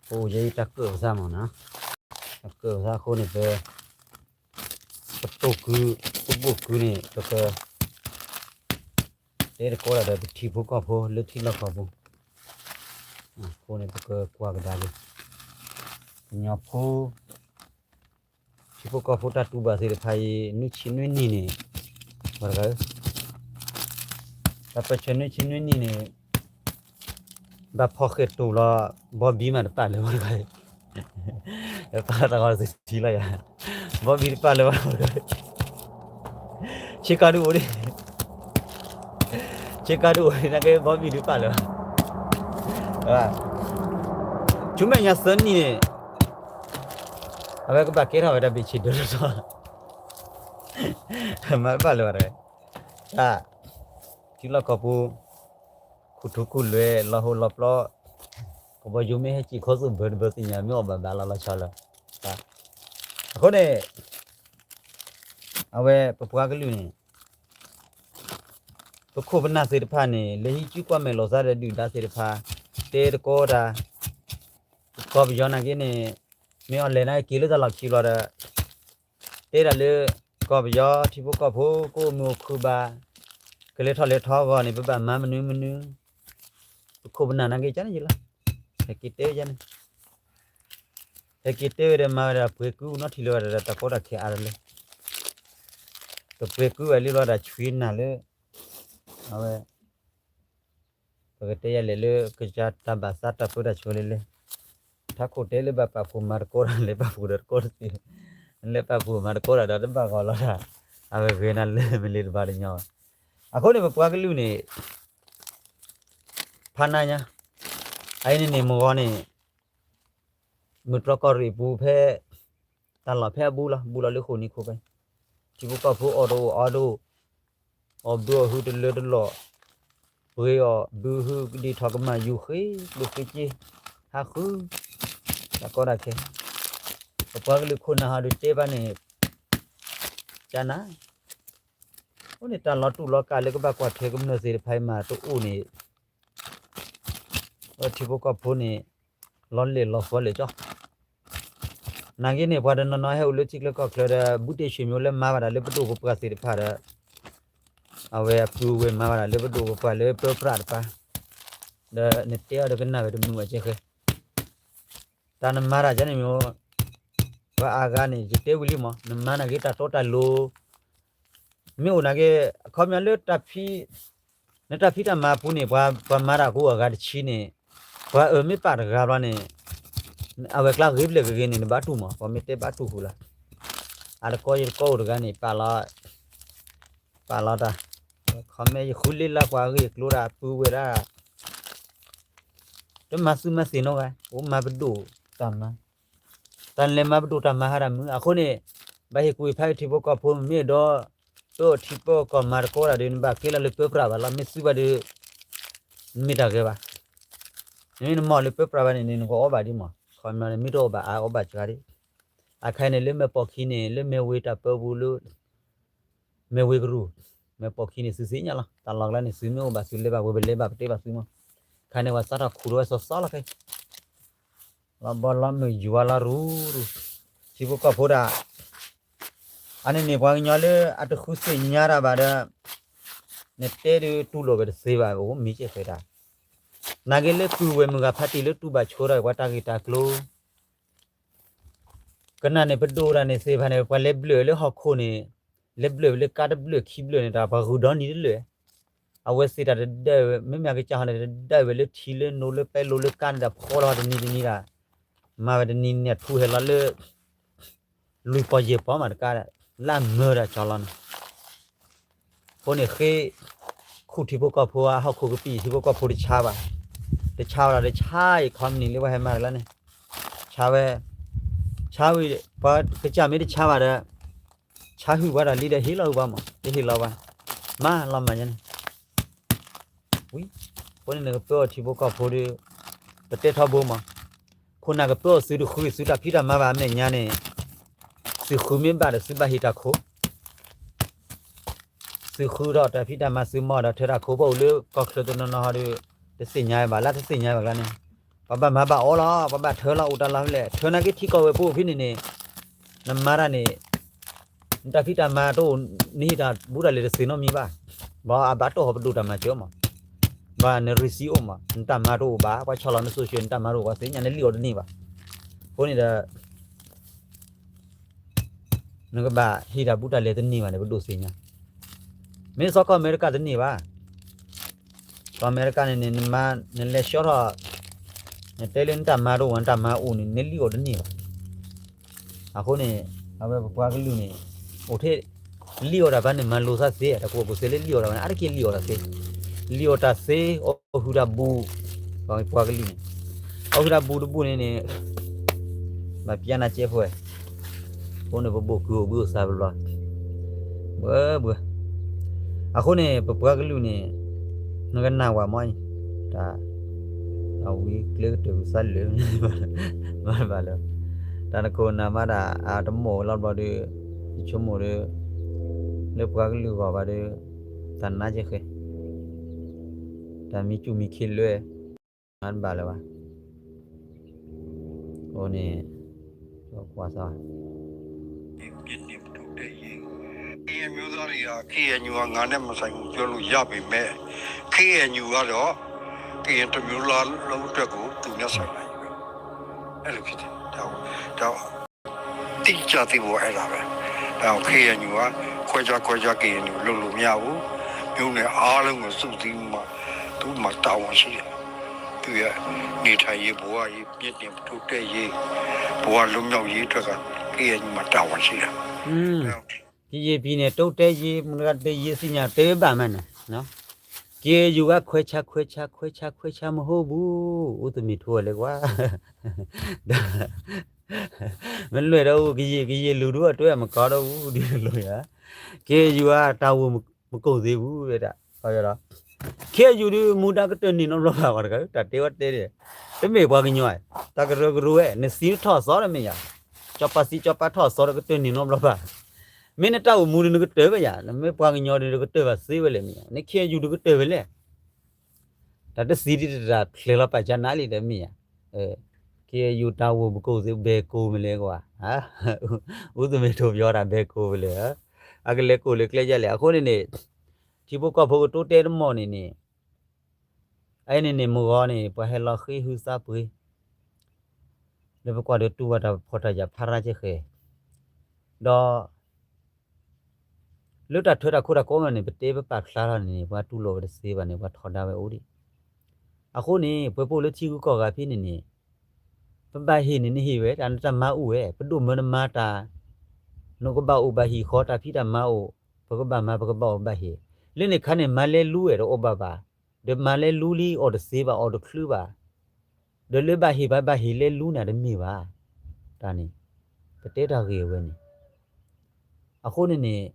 ပအိၣ်ယဲအံၤတၢ်ကၢၣ်ပသးမးနီၤ, တၢ်ကၢၣ်ပသးအဃိန့ၣ် ပ ပတိၢ်ကု, ပဘိၣ်ကုန့ၣ် ပက တဲတကိးဒၣ်ဒီးပထံဖိကီၢ်ဖိလၢထံလီၢ်ကီၢ်ပူၤ, အဃိန့ၣ် ပကကွၢ်ကဒါက့ၤ ကညီဖိ ထံဖိကီၢ်ဖိတၢ်တူၢ်ဘၣ်သ့ၣ်တဖၣ်အံၤ နွံဆံနွံနံၣ်န့ၣ်, ပှၤတဂၤဧၢ, တၢ်ပၢၢ်ဆၢနွံဆံနွံနံၣ်န့ၣ် ဘၣ်ဖီၣ်ဃဲၢ်တိာ်လီၤ, ဘီဘံမးတပာ်လၢၤဝဲတဂၤအံၤ, ပာ်လီၤတၢ်ဂီၤတစုထံလီၤယၤ, ဘီဘံတပာ်လၢၤဝဲတဂၤ, ဆ့ကၤဒုအိၣ်ဒံး, ဆ့ကၤဒုအိၣ်ဒံး နာ်က့ဘီဘံဒုပာ်လၢၤဘၣ်, ဆူမဲာ်ညါသၢနံၣ်န့ၣ် အဝဲကဘၣ်ကဲထီၣ်ဝဲဒၣ်ဘ့ၣ်ဆ့ဒၢးတတီၤ, မၤတပာ်လၢၤဘၣ်တဂၤ, တၢ် ထံလီၢ်ကီၢ်ပူၤ ခူၣ်ထူခူၣ်လွဲ လီၤဟိလီၤပျီ, ကဘီယူၤမ့ၢ်ဟဲစံၣ်ခီသူၣ်ဘၢတဘၢသ့ၣ်ညါ မ့ၢ်အီၣ်ဘၣ်ဘၣ်လီၤလီၤဆီလီၤ, အဃိန့ၣ် အဝဲပပှၤကလုာ်န့ၣ် ပခိၣ်ပနၢ်သ့ၣ်တဖၣ်န့ၣ် လၢဟံးစုကွၢ်မဲာ်လိာ်သးဒီးဒုၣ်ဒါသ့ၣ်တဖၣ် တဲတကိးတၢ်, ကီၢ်ပယီၤနာ်က့န့ၣ် မ့ၢ်အီၤလဲၤနာ်က့က့ၤလၢတၢ်လီၢ်ခံဘျီဒီး တဲဒၣ်လၢ ကီၢ်ပယီၤထံဖိကီၢ်ဖိ ကအိၣ်မုာ်အိၣ်ခုၣ်ဘၣ်, ကလဲၤထီၣ်လဲၤထီအဂီၢ်န့ၣ် ပဘၣ်မၤမနုၤမနုၤ, ပခိၣ်ပနၢ်နာ်က့ကန့ၣ်ယလီၤ, ဟဲက့ၤတဲဝဲန့ၣ် ဟဲက့ၤတဲဝဲဒီးမၤဝဲဒၣ်ပှဲၤကုနီထံၣ်လၢၤဝဲဒၣ်တၢ်ကီတၢ်ခဲအါတလၢ, ကပှဲၤကုဝဲလံဘျီဒၣ်ဆွံနၢ်လၢ အဝဲ ပကတဲယၤလဲၣ်လၢကစၢ်တၢ်ဘၣ်သးတၢ်ပၢတၢ်ဆှၢလဲၣ်လဲၣ်, ထးခိၣ်တဲလၢဘၣ်ပာ်ဖှိၣ်မၤတကိးတၢ် လဲၤပာ်ဖှိၣ်ဒီးတကိးတသ့, လဲၤပာ်ဖှိၣ်မၤတကိးတၢ်ဒီးတဘၣ်ဂီၤလီၤတၢ်, အဝဲဂ့ၤနၤလၢမ့ၢ်လံတဘၣ်တညီဘၣ်, အဃိန့ၣ် ပပှၤကလုာ်န့ၣ် ဖးနါညါ, အအံၤန့ၣ်န့ၣ် မုၢ်ဂီၤန့ၣ် မုၢ်တြီၢ်ကီၢ်ရ့ၣ်ပူၤဖဲ တၢ်လီၢ်ဖဲအဘူးလီၤ ဘူးလီၤလၢဃိာ်နံၤခိၣ်ဖဲ, ထံဖိကီၢ်ဖိအီၣ်တအိၣ်အီတအိၣ်, အီၣ်ဘုအီၣ်ဟုတလၢတလီၢ်, ပှ့ၤအီၣ်ဘုဟုကဒံထီၣ်ကမၣ်ယူၤဃ့, ကျိၣ်ဃ့က့, ဟးဃု, တၢ်ကီတၢ်ခဲ, ပပှၤကလုာ်ခိၣ်နၢ်ဟီဒုးတဲဘၣ်န့ၣ် ကနၤ, အဃိန့ၣ် တၢ်လီၤတူာ်လီၤကာ်လၢကဘၣ်ကွၢ်ထွဲကမျၢၢ်သ့ၣ်တဖၣ်အံၤမးတအိၣ်န့ၣ် ထံဖိကီၢ်ဖိန့ၣ် လီၤလဲၢ်လီၤသီလဲၣ်ကၠီ, နာ်က့န့ၣ် ပှၤတနီၤနီၤဟဲအိၣ်လၢထံချၢကီၢ်ချၢဒီး ဘူးတ့ၢ်ဆွေမျိုးလၢမၤဘၣ်တၢ်လၢပဒိၣ်ပပှၢ်သ့ၣ်တဖၣ်ဒီး အဝဲအပုၢ်ဝဲၢ်မၤဘၣ်တၢ်လၢပဒိၣ်ပပှၢ်လၢပၢပြးတပၤ, ဒီးနတဲအီၤဒီးကနၣ်ဝဲတမုာ်ဘၣ်ကဲဃဲ တၢ်နမၤတၢ်ကန့ၣ်မ့ၢ် ပှၤအါဂၤန့ၣ် ယတဲဝံၤလံမး နမၤနာ်က့တၢ်တီတၢ်လိၤ မ့ၢ်အိၣ်နာ်က့ အခီပညီလၢတၢ်ဖံး နတၢ်ဖံးတၢ်မၤအပူၤန့ၣ် ပှၤမၤတၢ်ကအိၣ်အဂၤတဆံန့ၣ် ပှၤအၢမ့ၢ်ပာ်တဂၤဘျီန့ၣ် အဝဲကျါဂ့ၤဖျဲၣ်ဂ့ၤဂ့ၤန့ၣ် နဘၣ်တူၢ်မး ပှၤမ့ၢ်တဲဘၣ်တူၢ်ဃုာ်လီၤ. အတကီယတကီအိၣ်တဂၤန့ၣ် ပာ်လီၤ ပာ်လီၤတၢ် ခီမ့ၢ်ယဃုလ့လၢပှၤဂ့ၢ်ကျိဒၣ်ပုၢ်ဝဲၢ်ဒၣ် တမၤသူမၤသ့ၣ်နီတဂၤ အိၣ်မၤပဒိၣ်တၢ်မၤ တၢ်လဲၤမၤပဒိၣ်တၢ်မၤဟးတၢ်မုာ် အဃိန့ၣ် ဘၣ်ဟ့ၣ်ကူၣ်ဟ့ၣ်ဖးထံဖိကီၢ်ဖိမ့ၢ်ဒီး ပအီၣ်ထံပအီၣ်ကီၢ်မၤတကိးတၢ်ဒီး နဘၣ်က့ၤလီၤလၢပၢပြးဘၣ်လီၤ မ့ၢ်စုဘၣ်ဒီး နမ့ၢ်တၢ်ဂဲၤဘၣ်. နမ့ၢ်နမီၢ်လၢပၢပြးဘၣ်န့ၣ် နကအီၣ်ဘၣ်ဒ်မး ခီမ့ၢ်န့ၣ် မ့ၢ်တအီၣ်ဘၣ်အါအီၣ်ဘၣ်စှၤဒ် အခါန့ၣ်လၢမဲာ်ပိာ်ခံန့ၣ် လၢမဲာ်ဝ့ၤတၢ်ပၢပူၤလၢ မဲာ်ဝ့ၤကရူၢ် မဲာ်ပိာ်ခံန့ၣ် သုသ့ၣ်ညါလီၤ တၢ်လီၢ်ကျါန့ၣ် သုမ့ၢ်အိၣ်ဘၣ်သုလဲၤဘၣ်ဝဲပလဲၤဘၣ်ပတဲဘၣ်သုမး ခါန့ၣ်ပှၤစးထီၣ်ခူၣ်ထီၣ်ဝဲစီစီလီၤခဲ လီၤဘီလီၤမုၢ်ယွၤလီၤရူရူ ထံဖိကီၢ်ဖိဒၣ် အန့ၣ်န့ၣ်ပှၤကညီလၢအတဃုသ့ၣ်ညါတၢ်ဘၣ်ဒီး နတဲဒုးတူၢ်လိာ်ဝဲတသ့ဘၣ် အိၣ်မ့ၢ်ကဲဃဲဒၣ် နာ်က့လၢပုၢ်ဝဲၢ်မုၢ်ဂၤဖးတံၢ်လၢတူၢ်ဘၣ်ဆိတၢ်ပှၤတၢ်ဂ့ၢ်တၢ်ကျိၤ ကနၣ်န့ၣ် ပဒိၣ်တၢ်န့ၣ်သ့ၣ်တဖၣ်န့ၣ် ပှၤလဲၤဘျၢၣ်လၢဟီၣ်ခိၣ်န့ၣ် လဲၤဘျၢၣ်လၢကါတဘျၢၣ်ခံဘျၢၣ်န့ၣ် တၢ်ပှၤဂုာ်ဒီနံၤတလၢာ် အဝဲသ့ၣ်တၢ်တဒၢဝဲ မ့မ့ၢ်အကစၢ်ဟီန့ၣ် တဒၢဝဲလၢထံလၢနိလၢပဲလိလၢကါန့ၣ် တၢ်ဖီလီၤတနံၤတနံၤဒၣ် မၤဝဲတနံၤန့ၣ်ထူဟဲလီၤလၢ လွံၢ်ပီၢ်ယဲၢ်ပီၢ်မးတကါ လၢအမၢဒၣ်ကၠီလီၤန့ၣ် အဃိန့ၣ်ဃ့ ခူၣ်ထံဖိကီၢ်ဖိ ဟီၣ်ခိၣ်ကပံာ်ထံဖိကီၢ်ဖိတဆါဘၣ်, တဆါဝဲဒီးတဆါအံၤ ခီမနံၤလၢပှၤဟဲမၤတၢ်လၢန့ၣ် ဆါဝဲ, ဆါဝံၤ ပှၤကစၢ်မ့ၢ်တဆါဘၣ်ဒီး ဆါဟုၣ်ပှၤတၢ်လံဒီးဟ့ၣ်လီၤဟုၣ်ပှၤမး, တဟ့ၣ်လီၤဘၣ်, မၤလီၤမၤညါန့ၣ် ဝံၤ, အဃိန့ၣ်နကပၢအီၤထံဖိကီၢ်ဖိဒီး ပတဲထီဘိမး, ခိၣ်နၢ်ကပၢအီၤသုတဃု သုတၢ်ဖံးတၢ်မၤဘၣ်အမဲာ်ညါန့ၣ်, သုဃုမ့ၢ်ဘၣ်ဒီး သုဘၣ်ဟံးတၢ်ခိၣ် သုဃုထီၣ်တၢ်ဖံးတၢ်မၤ သုမၤဒီးထၢတၢ်ခိၣ် ပအိၣ်လၢကီၢ်ချၢတနီၤနီၤဟီဒီး တသ့ၣ်ညါဘၣ် လၢတသ့ၣ်ညါဘၣ်ကျါန့ၣ်, ပှၤဘၣ်မၤဘၣ်အီလီၤ, ပှၤဘၣ်ထၢလီၤအိၣ်တၢ်လီၤဖဲလဲၣ်, ထၢနာ်က့ထံကီၢ်ဝဲပူၤဖဲန့ၣ်န့ၣ်, နမၤတၢ်န့ၣ်, နတၢ်ဖံးတၢ်မၤတအိၣ်, နဟ့ၣ်တၢ်ဘူးတၢ်လဲၤတသ့နီတမံၤဘၣ်, ဘၣ်အဘၣ်တိၢ်ဟီပဒိၣ်တၢ်မၤစၢၤမး, ဘၣ်နရံစံအိၣ်မး, နတၢ်မၤတအိၣ်ဘၣ်, ပှၤဆီၣ်လီၤနစိၤဆှၢ နတၢ်မၤတအိၣ်ဘၣ်သ့ၣ်ညါ နလံၣ်အီၤတန့ၢ်ဘၣ်, အဃိန့ၣ်ဒီး နကဘၣ်ဟ့ၣ်တၢ်ဘူးတၢ်လဲၤတန့ၢ်ဘၣ်န့ၣ် ပဒိၣ်သ့ၣ်ညါ, မ့ၢ်စီၤကီၢ်အမဲရကၤတန့ၢ်ဘၣ်, ကီၢ်အမဲရကၤန့ၣ်န့ၣ် နမၤ နလဲၤဆှီထီၣ်, နတဲလၢနတၢ်မၤတအိၣ် နတၢ်မၤအိၣ်န့ၣ် နလံၣ်အီၤတန့ၢ်ဘၣ်, အဃိန့ၣ်, အဝဲပပှၤကလုာ်န့ၣ်, အိၣ်ထဲ, လံၣ်အီၤတၢ်ဘၣ်န့ၣ် မၤလိာ်သးသ့ တၢ်ကဝီၤပူၤစ့လၢလံၣ်အီၤတၢ်ဘၣ်န့ၣ် အါတက့ၢ်လံၣ်အီၤတၢ်သ့, လံၣ်အီၤတၢ်သ့, အီၣ်ဟုၣ်တၢ်ဘူး, ပှၤကလုာ်န့ၣ်, အီၣ်ဟုၣ်တၢ်ဘူးတဘူးန့ၣ်န့ၣ် ဘၣ်ပျၢနၤကဲဖိဝဲ, အဃိန့ၣ် ပဘိၣ်ကုၢ်အိၣ်ဘှံးအိၣ်သါပလီၢ်, ဘှၢဘှၢ, အဃိန့ၣ် ပပှၤကလုာ်န့ၣ်, နကနၣ်ဝဲမ့ၢ်, တၢ်, အဝံၤကျဲကတၢၢ်ပသးလၢာ်, မၤတဘၣ်လၢၤ, တၢ်နခိၣ်နၢ်မၤတၢ်အတမိၣ်ဝဲလီၤဘျီဒီး, ယဆိကမိၣ်ဒီး, လၢပှၤကလုာ်ဂီၢ်ဘၣ်ဒီး, တၢ်နါကဲဃဲ တၢ်မံၤကူမံၤခ့လွဲ, မၤတဘၣ်လၢၤဘၣ်, အဃိန့ၣ်, ကွၢ်စၢ်, ကရင်မျိုးသားတွေဟာ KNU က ငါနဲ့မဆိုင်ဘူး ပြောလို့ရပေမဲ့ KNU ကတော့ ကရင်တစ်မျိုးသားလုံးအတွက်ကို သူနဲ့ဆိုင်တာကြီးပဲ။ အဲ့လိုဖြစ်တယ်။ ဒါကို ဒါ တိကျသိဖို့အဲ့ဒါပဲ။ ဒါကြောင့် KNU က ခွဲခြားခွဲခြား KNU လုပ်လို့မရဘူး။ မျိုးနွယ်အားလုံးကို စုစည်းပြီးမှ သူ့မှာတာဝန်ရှိတယ်။ သူ့ရဲ့နေထိုင်ရေး၊ ဘဝရေး၊ မြင့်တင်တိုးတက်ရေး၊ ဘဝလွတ်မြောက်ရေးအတွက်က KNU မှာတာဝန်ရှိတယ်။ ကရင်ပြည်နယ်တိုးတက်ရေး မတၤတၢ်တ့ၢ်ယ့ၢ်သ့ၣ်ညါတဲဘၣ်မးန့ၣ်, KNU က ခွဲခြားခွဲခြား ခွဲခြားခွဲခြား မဟုတ်ဘူး, ဦးသမီးထွန်း လဲၤကွၢ်, မ့ၢ်လွဲၢ်ဒီး ကရင် ကရင်လူထုအတွဲမကီဒိၣ်ဘူး ဒ်လိၤယၤ, KNU က တာဝန်မ, မကုန်သေးဘူး ဝဲဒၣ်, ခီယဒီး, KNU ဒုး မူဒါကတၢၢ်န့ၢ်နီတဘျီဘၣ် ပှၤတဂၤ တၢ်တဲဝဲတဲန့ၣ်, တမ့ၢ်ပှၤကညီ, တၢ်ကရၢကရိဝဲ နစံထီၣ်အသီတမ့ၢ်ယၤ, ကၠီပာ်စံကၠီပာ်ထီၣ်အသီဒီးကတၢၢ်န့ၢ်နီတဘျီဘၣ်, မ့ၢ်နတၢ်အိၣ်မူဒီးနကတၢၢ်ဝဲယၤ, နမ့ၢ်ပှၤကညီဒီးနကတၢၢ်ဘၣ်သ့ဝဲလဲၣ်မ့ၢ်ယၤ, န KNU ဒုးကတၢၢ်ဝဲလဲၣ် တၢ်တသံဒ်တတၢ်ဖျဲးလီၤပာ်ကၢ်နါလံ တမ့ၢ်ယၤ, KNU တာဝန်မကုန်သေးဘူး ဘယ်ကိုမလဲကွာ, ဦးသမီးထွန်း ပြောတာ ဘယ်ကိုမလဲ, အကလဲၤကိးလၢကျဲယလဲၣ် အဃိန့ၣ်န့ၣ်, ထံဖိကီၢ်ဖိကတိတဲတမီၢ်န့ၣ်န့ၣ်, အအံၤန့ၣ်န့ၣ် မုၢ်ဂီၤန့ၣ် ပှၤဟဲလီၤဃ့ဟုသးပှ့ၤ လၢပကွၢ်ဒီးတူၢ်ဘၣ်တၢ်ဖီၣ်တၢ်ယာ်ဖးရၣ်ကဲဃဲ, ဒီး လၢတၢ်ထၢတၢ်ခိတၢ်ကိးမးန့ၣ် ပတဲပပာ်ဖျါထီၣ်န့ၣ်န့ၣ် ပှၤတူၢ်လိာ်ဝဲတသ့ဘၣ်န့ၣ် ပှၤထီဒါဝဲအိၣ်ဒံး, အဃိန့ၣ် ပှၤပိာ်လၢထံဂုၤကီၢ်ဂၤဖဲန့ၣ်န့ၣ်, ပဘၣ်ဟ့ၣ်န့ၣ် နဟ့ၣ်ဝဲ တၢ်နတၢ်မၤအိၣ်ဝဲ ပဒိၣ်မၢနမၤတၢ်, နကဘၣ်အိၣ်ဘၣ်ဟ့ၣ်ဃီ တၢ်ဖံးတၢ်မၤအိၣ်, ပကဘၣ်မၤ ပကဘၣ်အိၣ်ဘၣ်ဟ့ၣ်, လၢန့ၣ်ခါန့ၣ် မၤလဲၤလူဝဲတအိၣ်ဘၣ်ဘၣ်, ဒီးမၤလဲၤလူလံ အီၣ်တသ့ဘၣ် အီၣ်တချုးဘၣ်, ဒီးလၢဘၣ်ဟ့ၣ်ဘၣ် ဘၣ်ဟ့ၣ်လဲၤလူန့ၣ်တမ့ၢ်ဘၣ်, တၢ်န့ၣ်, ပတဲတၢ်ဂ့ၢ်အဝဲန့ၣ်, အဃိန့ၣ်န့ၣ်,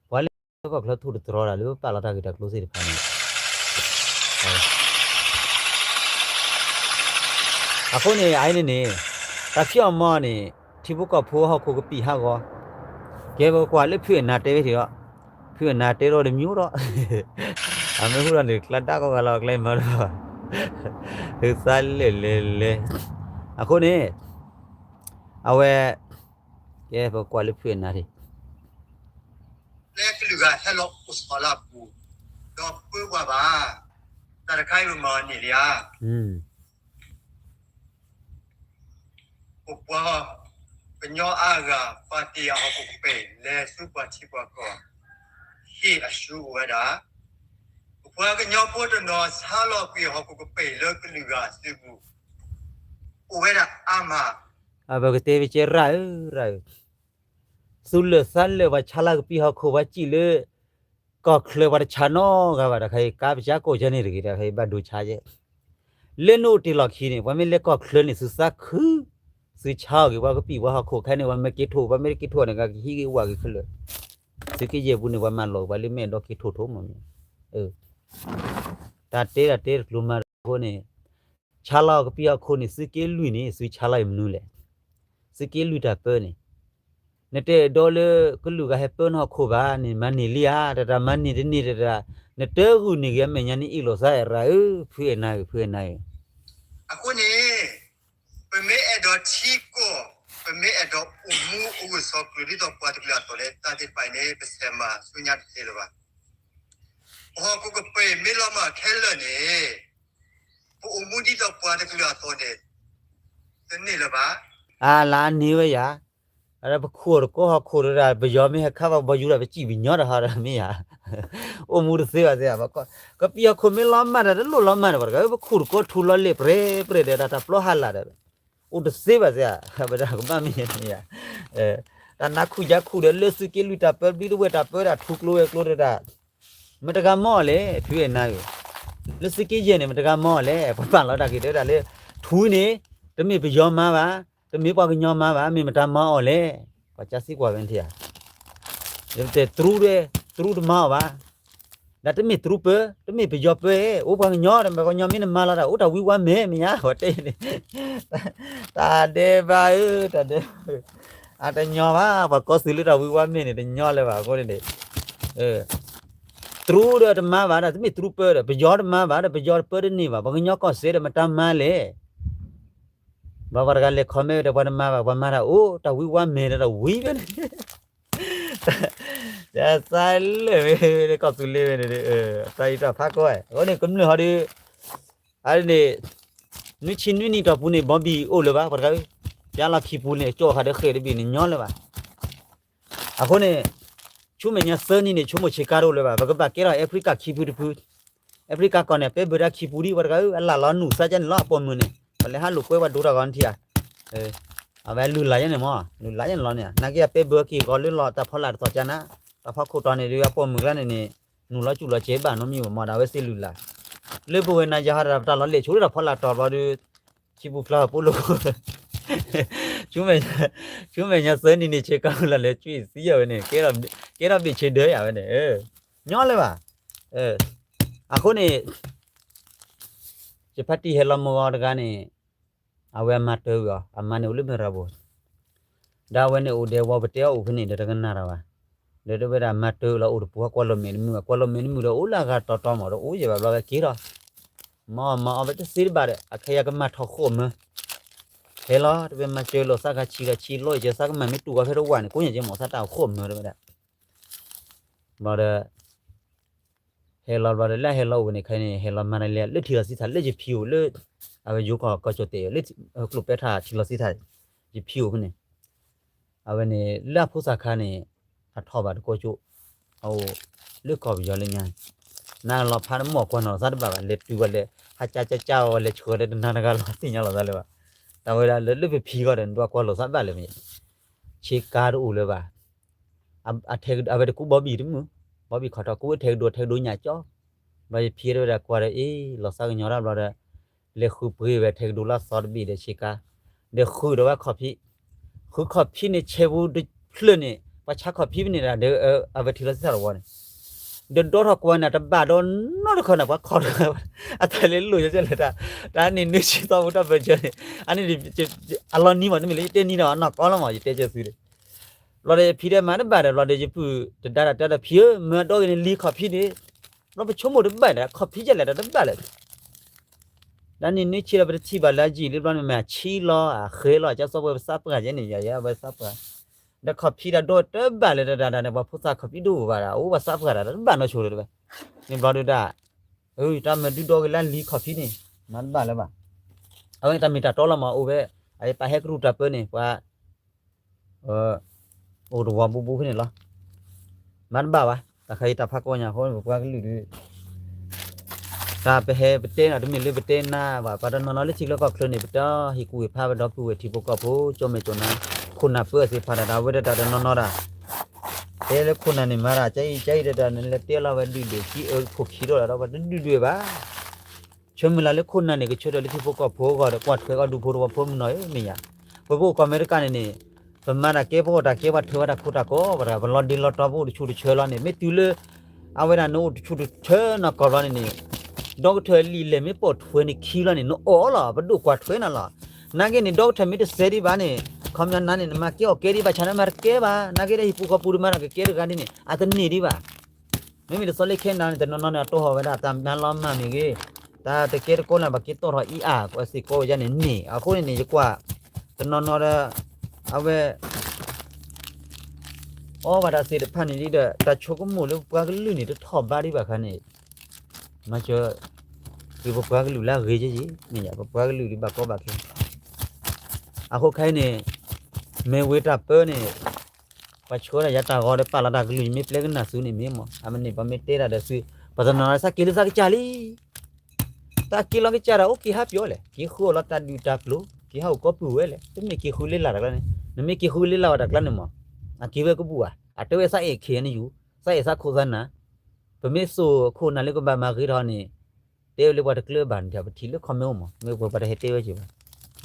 ပှၤလၢကီၢ်ချၢထိၣ်တတြီတၢ်လၢပပာ်လီၤတၢ်ဂ့ၢ်တၢ်ကျိၤသ့ၣ်တဖၣ်န့ၣ် အဃိန့ၣ် အအံၤန့ၣ်န့ၣ်, တၢ်ဖံးအီၣ်မၤအီၣ်န့ၣ်, ထံဖိကီၢ်ဖိဟီၣ်ခိၣ်ကပံာ်ဟးဂီၤ, ကဲပကွၢ်လၢဖုအနါတဲဝဲထံၣ်ဒီး, ဖုအနါတဲထီၣ်တမျိုးဒီး, အမ့ၢ်ဟူထီၣ်န့ၣ် ကျါဒၣ်ကီၢ်ဂၤလီၤ ကျဲမၤတဘၣ်, ဟုသးလဲၣ်လဲၣ်လဲၣ်, အဃိန့ၣ်, အဝဲ, ကဲပကွၢ်လၢဖုအနါထံၣ် လၢကလုာ်ဂၤဟဲလီၤအိၣ်ဆီလၢအပူၤ, ဒီးပၢပှၤဘၣ်, တၢ်တခါအံၤပမၤအီၤန့ၣ်လံဧါ, ပပှၤကညီအါဂၤ ပာ်တ့ၢ်အဟီၣ်ခိၣ်ကပ့ၤ လဲၤဆူပှၤထံပှၤကီၢ်, ဟ့ၣ်အဆူအိၣ်ဝဲဒၣ်, ပပှၤကညီဖိတနီၤဆါလီၤကွံာ်ဟီၣ်ခိၣ်ကပ့ၤလၢကလုာ်ဂၤစုပူၤ, အိၣ်ဝဲဒၣ်အါမး, ပကတဲပကဲရၣ်ဧၢ, ရၣ်ဧၢ သူၣ်လၢာ်သးလၢာ် ပှၤဆါလီၤကပံာ်ဟီၣ်ခိၣ် ပှၤစံၣ်လၢကီၢ်ချၢ ပှၤတဆါနီတဂၤဘၣ်, တၢ်ခါအံၤ ကါပစၢကိးကဲန့ၣ်တဂ့ၤ, တၢ်ခါအံၤဘၣ်ဒိဆါယဲ, လၢနအိၣ်တ့ၢ်လီၢ်ခံန့ၣ် ပှၤမ့ၢ်လဲၤကီၢ်ချၢန့ၣ် သုသးခု, သုဆါအီၤက့ၤ ပှၤကပံာ်ပှၤဟီၣ်ခိၣ်ခဲန့ၣ် ပှၤမ့ၢ်က့ၤထိၣ် ပှၤမ့ၢ်တက့ၤထိၣ်န့ၣ် ကဟံးက့ၤဝဲက့ၤခဲလၢာ်, သုကယဲၢ်ပူၤန့ၣ် ပှၤမၤလီၤပှၤလၢမဲာ်ဒီးက့ၤထိၣ်ထိၣ်မးမ့ၢ်, တၢ်တဲတၢ်တဲတကျိၤမးအဃိန့ၣ် ဆါလီၤကပံာ်ဟီၣ်ခိၣ်န့ၣ် သုက့လွံၢ်န့ၣ် သုဆါလီၤအံၤမနုၤလဲၣ်, သုက့လွံၢ်တၢ်ပၢန့ၣ်, နတအဲၣ်ဒိးလၢကလုာ်ဂၤဟဲပၢနဟီၣ်ခိၣ်ဘၣ်န့ၣ် မၤန့ၢ်လံဧါ, တၢ်တၢ်မၤန့ၢ်တန့ၢ်တၢ်, နတဂုာ်န့ၢ်ဂ့ၤအမဲာ်ညါန့ၣ်အ့ၣ်လိာ်သးရၣ်ဧၢ, ဖုအဲၣ်နၤဧၢ, ဖုအဲၣ်နၤဧၢ, အဃိန့ၣ် ပမ့ၢ်အဲၣ်ဒိးထံကီၢ်, ပမ့ၢ်အဲၣ်ဒိးအိၣ်မူအိၣ်ဂၢၢ်ဆိးကျၢၤဒ်သိးပှၤတကလုာ်အသိးန့ၣ် တၢ်သ့ၣ်တဖၣ်အံၤန့ၣ် ပဆဲးမၤဆူညါတသ့လၢၤဘၣ်. ပဟီၣ်ခိၣ်ကပ့ၤမ့ၢ်လီၤမၢ်ခဲလၢာ်န့ၣ် ပအိၣ်မူဒ်သိးပှၤတကလုာ်အသိးန့ၣ် တန့ၢ်လၢၤဘၣ်. အလၢအန့ၢ်ဝဲယၤ, ပခိၣ်တကိးဟီၣ်ခိၣ်တဒၣ် ပယီၤမ့ၢ်ဟဲခးဘၣ်ပယီၤဒၣ် ပစံးပညီတဟီဒီးမ့ၢ်ယၤ, အိၣ်မူတသ့ဘၣ်သ့ၣ်, ကပံၢ်ဟီၣ်ခိၣ်မ့ၢ်လီၤမၢ်တၢ်တလိၣ်လီၤမၢ်န့ၣ် ပှၤတဂၤ ပခိၣ်တကိးထူလီၤလဲၣ်ပြဲပြဲဒီး တၢ်တၢ်ပျီဟးလာ်ဒီး အိၣ်တသ့ဘၣ်သ့ၣ်, ပဒၣ်ကဘၣ်မ့ၢ်ယၤန့ၣ်ယၤ, တၢ်နါခူၣ်ယါခူၣ်ဒီး လၢသုးက့လွံၢ်တၢ်ပၢ ဘျံတဝဲၢ်တၢ်ပၢဒၣ် ထူကျိဝဲၤကျိတဒၣ် မတဂၤမၤအီၤလဲၣ် ဖုအဲၣ်နါဧၢ, လၢသုးက့ယဲၢ်န့ၣ် မတဂၤမၤအီၤလဲၣ်, ပှၤပာ်လီၤတၢ်က့ၤတဲဝဲဒၣ်လၢ ထူန့ၣ် တမ့ၢ်ပယီၤမၤဘၣ်, တမ့ၢ်ပှၤကညီမၤဘၣ်, မ့ၢ်မတၤမၤအီၤလဲၣ်, ပှၤကစံးကွၢ်ဝဲန့ၣ်ဧါ, တဲတြူဒဲ, တြူတမၤအီၤဘၣ်, ဒီးတမ့ၢ်တြူပၢ, တမ့ၢ်ပယီၤပၢ, အိၣ်ပှၤကညီဒီး ပှၤကညီမ့ၢ်နမၤလီၤတၢ် အိၣ်တၢ်ဝံဝါမဲာ်မ့ၢ်ဧါ, ဝဲတဲန့ၣ်, တၢ်ဒဲးဘးဧၢ, တၢ်ဒဲးဘးဧၢ, အတညီဘၣ်, ပှၤကီၢ်သူးလၢတၢ်ဝံဝါမဲာ်န့ၣ် တညီလၢၤဘၣ်အဃိန့ၣ်န့ၣ် တြူဒီးတမၤဘၣ်ဒီး တမ့ၢ်တြူပၢဒီး ပယီၤတမၤဘၣ်ဒီး ပယီၤတပၢတန့ၢ်ဘၣ်, ပှၤကညီကီၢ်စဲၣ်ဒီး မတၤမၤလဲၣ်, ဘၣ်ပှၤတဂၤလဲၤ comment ဒီး ပှၤတမၤဘၣ်, ပှၤမၤတၢ်အိၣ် တၢ်ဝံဝါမဲာ်ဒီး တၢ်ဝံဖဲန့ၣ်, ယသးလၢာ်ဝဲ ကီၢ်သူးလ့ၤဝဲန့ၣ်, တၢ်အံၤတၢ်ဖးကီဝဲ အဃိန့ၣ် ကမျၢၢ်ဟီဒီး အန့ၣ် နွံဆံနွံနံၣ်တီၢ်ပူၤန့ၣ် ဘီဘံၣ်အိၣ်လၢၤဘၣ်, ပှၤတဂၤ ပျၢ်လီၤခံပူၤန့ၣ် ကၠီၣ်ဃာ်ဒီးဃဲၣ်တဘ့ၣ်န့ၣ်ညီလၢၤဘၣ်. အဃိန့ၣ် ဆူမဲာ်ညါသၢနံၣ်န့ၣ် ဆိကမိၣ်ဆ့ကၤတအိၣ်လၢၤဘၣ်, ပကဘၣ်ကဲထီၣ် Africa ခံဖုတဖု, Africa ကီၢ်န့ၣ် ပဲဘၢတၢ်ခံပူၤဒံး ပှၤတဂၤဧၢ, အလၢ်လီၤနုာ်စၢ်ကဲန့ၣ်လီၤ အပိာ်မုၣ်န့ၣ်, ပှၤလဲၤဟးလိာ်ကွဲပှၤဒိတၢ်ဂီၤနထံၣ်ဧါ, အဝဲလုၢ်လၢ်ယဲန့ၣ်မ့ၢ်, လုၢ်လၢ်ယဲန့ၣ်လီၤန့ၣ်, နာ်က့အပဲဘၢက့ၤဂီၤလၢလီၤတၢ်ဖီလာ်တသီၣ်ကၢ်နၤ, တၢ်ဖီခိၣ်တီန့ၣ်ဒီး အပိာ်မုၣ်ကျါန့ၣ်န့ၣ် နုာ်လီၤစူၣ်လီၤစဲးဘၣ်နီတမံၤဘၣ်မ့ၢ်ဒီး အဝဲသ့ၣ်လုၢ်လၢ်, လၢပဝဲနၤယၤဟီဒီး ပတၢ်လီၤလဲၣ်ဆိဒၣ်တၢ်ဖီလာ်တီၤဘျီဒီး ခံပူၤဖျါပိာ်လိာ်, ဆူမဲာ်ညါသၢနံၣ်န့ၣ် ဆ့ကၤလၢ်လဲၤကွံာ်သံယၤဝဲန့ၣ်, ကဲထီၣ်ဘ့ၣ်ဆ့ဒၢယၤဝဲန့ၣ်, ညီလၢၤဘၣ်. အဃိန့ၣ် ယဖါတံၢ်ဟဲလီၤမုၢ်ဂီၤတဂၤန့ၣ် အဝဲအမါတၢ်ဝံၤအီၤ, အမါန့ၣ်အိၣ်လၢမ့ၢ်ရၤဘိၣ်, ဒီးအဝဲန့ၣ်အိၣ်ဒဲးဝီပတဲအီၣ်အိၣ်ဖဲန့ၣ်ဒီး တကနၣ်တၢ်ဘၣ်, ဒီးတဝဲဒၣ်မါတၢ်လီၤအိၣ်တပူၤ ကွၢ်လီၤမဲာ်တမုာ်, ကွၢ်လီၤမဲာ်တမုာ်ဒီး အိၣ်လၢအဂၤတီတီမးဒီး အိၣ်ယဲၢ်ဘၣ်ဘျီဝဲက့ၤထီၣ် မၤအီၣ်မၤအီၣ်ဝဲတသ့တဘၣ်ဒီး အခဲအံၤကမၤထီၣ်ဃိၣ်မၢ, ဟဲလီၤ တဝဲမၤစၢၤလိာ်သးဂၤဆံဂၤဆံ လီၤယကဲသးကမၤမ့ၢ်တူၢ်အီၤဖဲတဝၢ်န့ၣ် ကိးညါကဲမၤသးတၢ်အိၣ်ဃိၣ်မၢတဝဲဒၣ်, ဘျီဒီး ဟဲလီၤဘျီဒီး လၢဟဲလီၤအိၣ်ဝဲန့ၣ် ခဲအံၤန့ၣ် ဟဲလီၤမၤတၢ်လဲၤလၢထံလီၤစံထၣ်လၢယဖံအိၣ်လၢ အဝဲယိၤကီၢ်ကီၢ်ကၠိၣ်တဲာ်လၢ ကျိၣ်ပဲထးထံလီၤစံထၣ် ယဖံအိၣ်ဖဲန့ၣ်, အဝဲန့ၣ် လၢအဖိသၣ်ခါန့ၣ် အထီၣ်ဘၣ်တကိးကၠိ, အအိၣ်လၢကီၢ်ပယီၤလၢညါ, နၤလီၤဖးတမီၢ်ကွၢ်နီၢ်သးတဘၣ်ဘၣ် လဲၤတုၤဝဲလဲၤ ဟးကၠါကၠါကၠါဝဲလဲၤဆှၢဒီး တနၤတဂၤလီၤသ့ၣ်ညါလီၤသးလၢၤဘၣ်, တၢ်ဝဲဒၣ်လၢလၢပဖံဂီၢ်ဒီး နဒွးကွၢ်လိာ်သးဘၣ်လၢၤမ့ၢ်, ဆ့ကၤတအိၣ်လၢၤဘၣ် အဝဲတကူဘီဘံၣ်တမုာ်, ဘီဘံၣ်ခီၣ်ထီၣ် ကူဝဲထဲကဒိထဲကဒိညၣ်ကၠီ, ဘျီယဖံတဲဝဲဒၣ်ကွၢ်ဒီး အ့ လီၤသးကညီၤတၢ်ဘျီဒီး လဲၤဃုပှ့ၤဝဲထဲကဒိလၢအသီတဘ့ၣ်ဒီးဆ့ကၤ, ဒီးဃုာ်ဒီးဝဲခီၣ်ဖံး, ဃုခီၣ်ဖံးန့ၣ်ဆဲးပူၤတဖျၢၣ်န့ၣ် ပှၤဆါခီၣ်ဖံးဖဲန့ၣ်ဒီး အဝဲထံလီၤစံထၣ်တဝီန့ၣ် ဒီးဒီထီၣ်ကွၢ်န့ၣ် တဘၣ်ဒီးနီတခီန့ၣ် ပှၤခီၣ်တဂၤ အတၢ်လဲၤလိာ်ယဲၢ်လၢ တၢ်န့ၣ်နွံဆံသီဖိတၢ်ပၢၢ်ဆၢန့ၣ် အန့ၣ် အလီၤနံၤမး တမ့ၢ်လၢယတဲနံၤဒီး အနီၢ်ကီလီၤမး ယတဲကဲသုဒီး ဘျီဒီးယဖံတဲမၤတဘၣ်ဒီး ဘျီဒီးယပုၢ်တဒါတၢ်တဲဒီးဖံဧၢ မၢဒီဂ့ၤန့ၣ်လံခီၣ်ဖံးန့ၣ် ဘျီပဆိကမိၣ်တဘၣ်ဒီး ခီၣ်ဖံးယဲၢ်လဲၣ်ဒီးတဘၣ်လဲၣ် တၢ်န့ၣ်နွံဆံဒီးပတထံၣ်ဘၣ်လၢအယံာ်လံဘျီန့ၣ် မ့ၢ်အဆံလီၤ အဃဲလီၤ ကၢ်စီပှဲၤပသးပှၢ်ယဲန့ၣ် ယၤယဲအဝဲသးပှၢ် ဒီးခီၣ်ဖံးတၢ်ဒိတဘၣ်လၢၤတဒၣ်ဒၣ်န့ၣ် ပှၤဖိသၣ်ခီၣ်ဖံးဒိၣ်ဘၣ်ဒၣ် အိၣ်ပှၤသးပှၢ်ဒၣ်တဘၣ်နီၢ်ဆိတဝဲ န့ၣ်ဘျီဒုဒၣ် တၢ်မၤဒုဒီဂ့ၤလၢလံခီၣ်ဖံးန့ၣ် မၤတဘၣ်လၢၤဘၣ် အဝဲန့ၣ်တၢ်မ့ၢ်တၢ်တီလီၤမးအိၣ်ဝဲ အပာ်ဟဲကရူၢ်တၢ်ပၢန့ၣ် ပှၤ အိၣ်တဝီဘူးဘူးဖဲန့ၣ်လီၤ. မၤတဘၣ်ဘၣ် တၢ်ခါအံၤတၢ်ဖးကီညါအဃိ ပပှၤကလုာ်ဒုး တၢ်ပဟဲပတဲနီၤ တမ့ၢ်လၢပတဲနါဘၣ် ပှၤတနီၤနီၤလၢထံချၢကီၢ်ချၢန့ၣ် ပတဟ့ၣ်ကူၣ်ဟ့ၣ်ဖးဝဲဒီပုၢ်ဝဲၢ်ထံဖိကီၢ်ဖိ ကၠီမဲာ်ကၠီနါ ခိၣ်နၢ်ပၢအသ့ၣ်တဖၣ်တၢ် အဝဲဒၣ်တၢ်တနီၤနီၤတၢ် တဲလၢခိၣ်နၢ်န့ၣ်မၤတၢ် ကၠအံၤကၠအံၤတၢ်တၢ်န့ၣ် လဲၤတဲလီၤဝဲဒုၣ်ဒွဲၣ်ကံအၢဖိခံဒီးလီၤဒီး ပှၤတဒုၣ်ဒွဲၣ်ဘၣ် ဆၢမုၢ်လၢ်လၢခိၣ်နၢ်န့ၣ် ကဆၢထၢၣ်လၢထံဖိကီၢ်ဖိအဂီၢ်ဒီး ကွၢ်ထွဲကီၢ်ဒူဖိတဝီဖိမုၢ်နီၢ်ဧၢ မ့ၢ်ယၤ. ပပအိၣ်ကီၢ်အမဲရကၤန့ၣ်န့ၣ် ပမၤတၢ်ကဲပအိၣ်တၢ်ကဲပှၤထွဲဝဲတၢ်ခိတၢ်ကီ ပှၤတဂၤ ပလီၤဒ့လီၤတီပအိၣ်တဆူၣ်တဆၢလီၤန့ၣ် မ့ၢ်တုၤလၢ အဝဲဒၣ်နအိၣ်တဆူၣ်တဆၢနီၢ်ကီၢ်ဘျီန့ၣ်န့ၣ် ဒီကထၢၣ်လံာ်လဲၢ်မ့ၢ်ပိာ်ထွဲန့ၣ်ခံလီၤန့ၣ် နအီၣ်လီၤ ပဒိၣ်ကွၢ်ထွဲနၤလီၤ. နာ်က့န့ၣ် ဒီကထၢၣ်မ့ၢ်တစဲးဒံးဘၣ်န့ၣ် ခီပညီနၤန့ၣ် နမၤကဲအီၣ်ကဲဒံး ဘၣ်ဆၣ်နမၤတကဲဘၣ် နာ်က့ဒီးဟံၣ်ပူၤဃီပူၤတမၤတၢ်ကကဲတဂၤဒ်န့ၣ် အတန့ၢ်ဒံးဘၣ် မ့မ့ၢ်တသီလ့ခဲနၤန့ၣ် တနီၤနီၤန့ၣ် အတိဟီၣ်ဝဲဒၣ် တၢ်မၤလီၤမၢ်မ့ၢ်ဂ့ၤ, တၢ် တၢ်တကဲတကိးလၢ် ပှၤက့ၤတီၣ်ထီၣ်အံၤအါ စ့ၢ်ကီးဝဲဒၣ်န့ၣ်န့ၣ် အဃိန့ၣ်န့ၣ် ယကွၢ် တနီၤနီၤဒီး အဝဲ အီၣ်ဘၣ်တၢ်သ့ၣ်တဖၣ်န့ၣ်ဒီး တၢ်ဆိကမိၣ်လၢပပှၤကလုာ်န့ၣ် တထီၣ်ဘးဒံးဘၣ်ခါန့ၣ် မၤစၢၤ က့ၤပပှၤကလုာ်လၢအဂ့ၤကဲက့ၤ မ့ၢ်ယါ ပပှၤကလုာ်ဒ်ဘၣ်ကီဘၣ်ခဲ အဃိခဲအံၤန့ၣ် မ့ၢ်ဝဲတၢ်ပၢန့ၣ် ပှၤဆှၢတၢ်ယၤတၢ်ဂီၤဒီး ပာ်လီၤတၢ်ကလုၢ် ယမ့ၢ်ပျဲကနၣ်ဆူန့ၣ်မ့ၢ်မး အမ့ၢ်န့ၣ် ပှၤမ့ၢ်တဲတၢ်ဒီးဆူ ပှၤတနီၤနီၤ စးက့ၤလၢစးကစၢ်လံ တၢ်က့ၤလီၤကစၢ်ဒီး အိၣ်က့ၤဟးပၠီလဲၣ် က့ၤဃုအီၣ်လီၤတၢ်ဒုၣ်တၢ်ကျိၤ က့ၤဟးအိၣ်ကီၢ်ပုၢ်ဝဲလဲၣ် တမ့ၢ်က့ၤဃုလၢလၢ်တၢ်ကျါန့ၣ် နမ့ၢ်က့ၤဃုလၢလၢ်ဝဲတၢ်ကျါန့ၣ်မး အက့ၤဝဲကဘူၣ်ဧါ အတဲဝဲစးအဲၣ် ခ့ၣ်အဲၣ်ယူၣ် စးအဲၣ်စးခိၣ်သးနၤ ပမ့ၢ်စိာ်ခိၣ်နၢ်လၢကဘၣ်မၤဂ့ၤထီၣ်န့ၣ် တဲဝဲလၢပှၤတကျၢၤဘၣ်န့ၣ် ပထံၣ်လၢ comment မး မ့ၢ်ပှၤပှၤတဟဲတဲဝဲက့ၤဘၣ်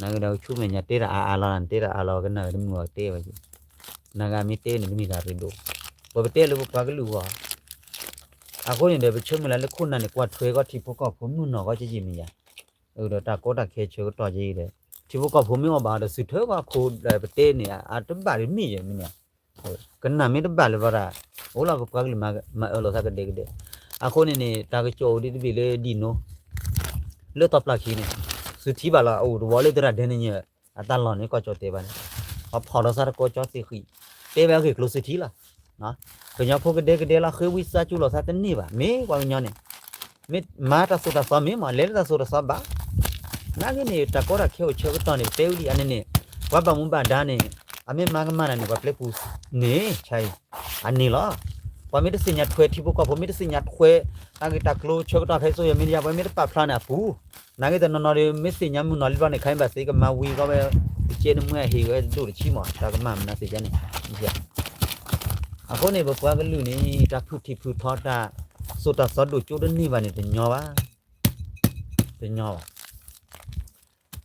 နဂ့ၤဒီးဆူမဲာ်ညါတဲတၢ်အါအါလီၤ တဲတၢ်အါလီၤကနၣ်ဝဲတမုာ်အီၤတဲဝဲက့ၤ နဂ့ၤမ့ၢ်တဲန့ၣ် တမ့ၢ်တၢ်ရ့ဒိၣ် ပှၤပတဲလၢပပှၤကလုာ်ဂီၢ် အဃိန့ၣ်ဒီး ပဆၢမုၢ်လၢ်လၢခိၣ်နၢ်န့ၣ် ကွၢ်ထွဲကီၢ်ထံဖိကီၢ်ဖိမုၣ်နီၢ်ဂီၢ်ကဲက့ၤမ့ၢ်ယါ ဒီးတၢ်ကီတၢ်ခဲဆၢကတီၢ်ကဲအံၤဒီး ထံဖိကီၢ်ဖိမ့ၢ်အီၣ်ဘၣ်ဒီး စုးထၢကီၢ်ခိၣ်ဒီးပတဲန့ၣ် အတဘၣ်တမ့ၢ်ယဲၢ်မ့ၢ်န့ၣ် ကနၣ်မ့ၢ်တဘၣ်လၢၤဘၣ်ဒၣ် အိၣ်လီၤပပှၤကလုာ်မၤအၢလိာ်သးကဒဲကဒဲ အဃိန့ၣ်န့ၣ် တၢ်ကစီၣ်အိၣ်ဒံးတဘ့ၣ်လၢဒ်နိ လၢသီပျၢ်ခံန့ၣ် စုထံဘၣ်လီၤ အအိၣ်တဝီလၢသရၣ်ဒဲန့ၣ်ညါ အတၢ်လီၢ်န့ၣ် ကီၢ်ကၠီၣ်တဲာ်ဘၣ်န့ၣ် အဖီၣ်ဒီးသးတကိးကၠီသ့ၣ်ဃံး တဲဝဲအဂ့ၢ်ကျိၤစုထံလီၤ ကညီဖိကဒဲကဒဲလီၤ ဃ့ဝံသးစူၤလိာ်သးတန့ၢ်ဘၣ် မ့ၢ်ပှၤကညီန့ၣ် မ့ၢ်မၤတၢ်သိၣ်တၢ်သီမ့ၢ်မး လဲၤလၢတၢ်သိၣ်တၢ်သီဘၣ် နာ်က့န့ၣ် တၢ်ကီတၢ်ခဲအိၣ်ဆၢကတီၢ်န့ၣ် ပတဲဝဲဒ်အန့ၣ်န့ၣ် ပှၤဘၣ်မူဘၣ်ဒါန့ၣ် အမ့ၢ်မၤကမၣ်တၢ်န့ၣ် ပှၤပျဲပူၤန့ၣ် ဆါအံၤ အန့ၣ်လီၤ ပှၤမ့ၢ်တသ့ၣ်ညါထွဲထံဖိကီၢ်ဖိ မ့ၢ်တသ့ၣ်ညါထွဲ တၢ်ဂ့ၢ်တၢ်ကျိၤဆၢကတီၢ်ခဲအံၤ စိယမ့ၢ်တယါ ပှၤမ့ၢ်တပာ်ဖျါန့ၣ်အပူၤ နာ်က့တနီၤနီၤဒီး မ့ၢ်သ့ၣ်ညါမုၢ်နီၢ်လံဘျီန့ၣ် ခါအံၤဘၣ်သ့ကမၤဝံၤကီဝဲ ကကဲနမွဲအဟ့ၣ်ဝဲဒိၣ်တဆံမး တၢ်ကမၣ်မနုၤသ့ၣ်ညါန့ၣ် အဃိန့ၣ် ပပှၤကလုာ်န့ၣ် တၢ်ဖုၣ်ထံၣ်ဖုၣ်ထီ တၢ်သိၣ်တၢ်သီဒိၣ်ကၠိတန့ၢ်ဘၣ်န့ၣ် တညီဘၣ် တညီဘၣ်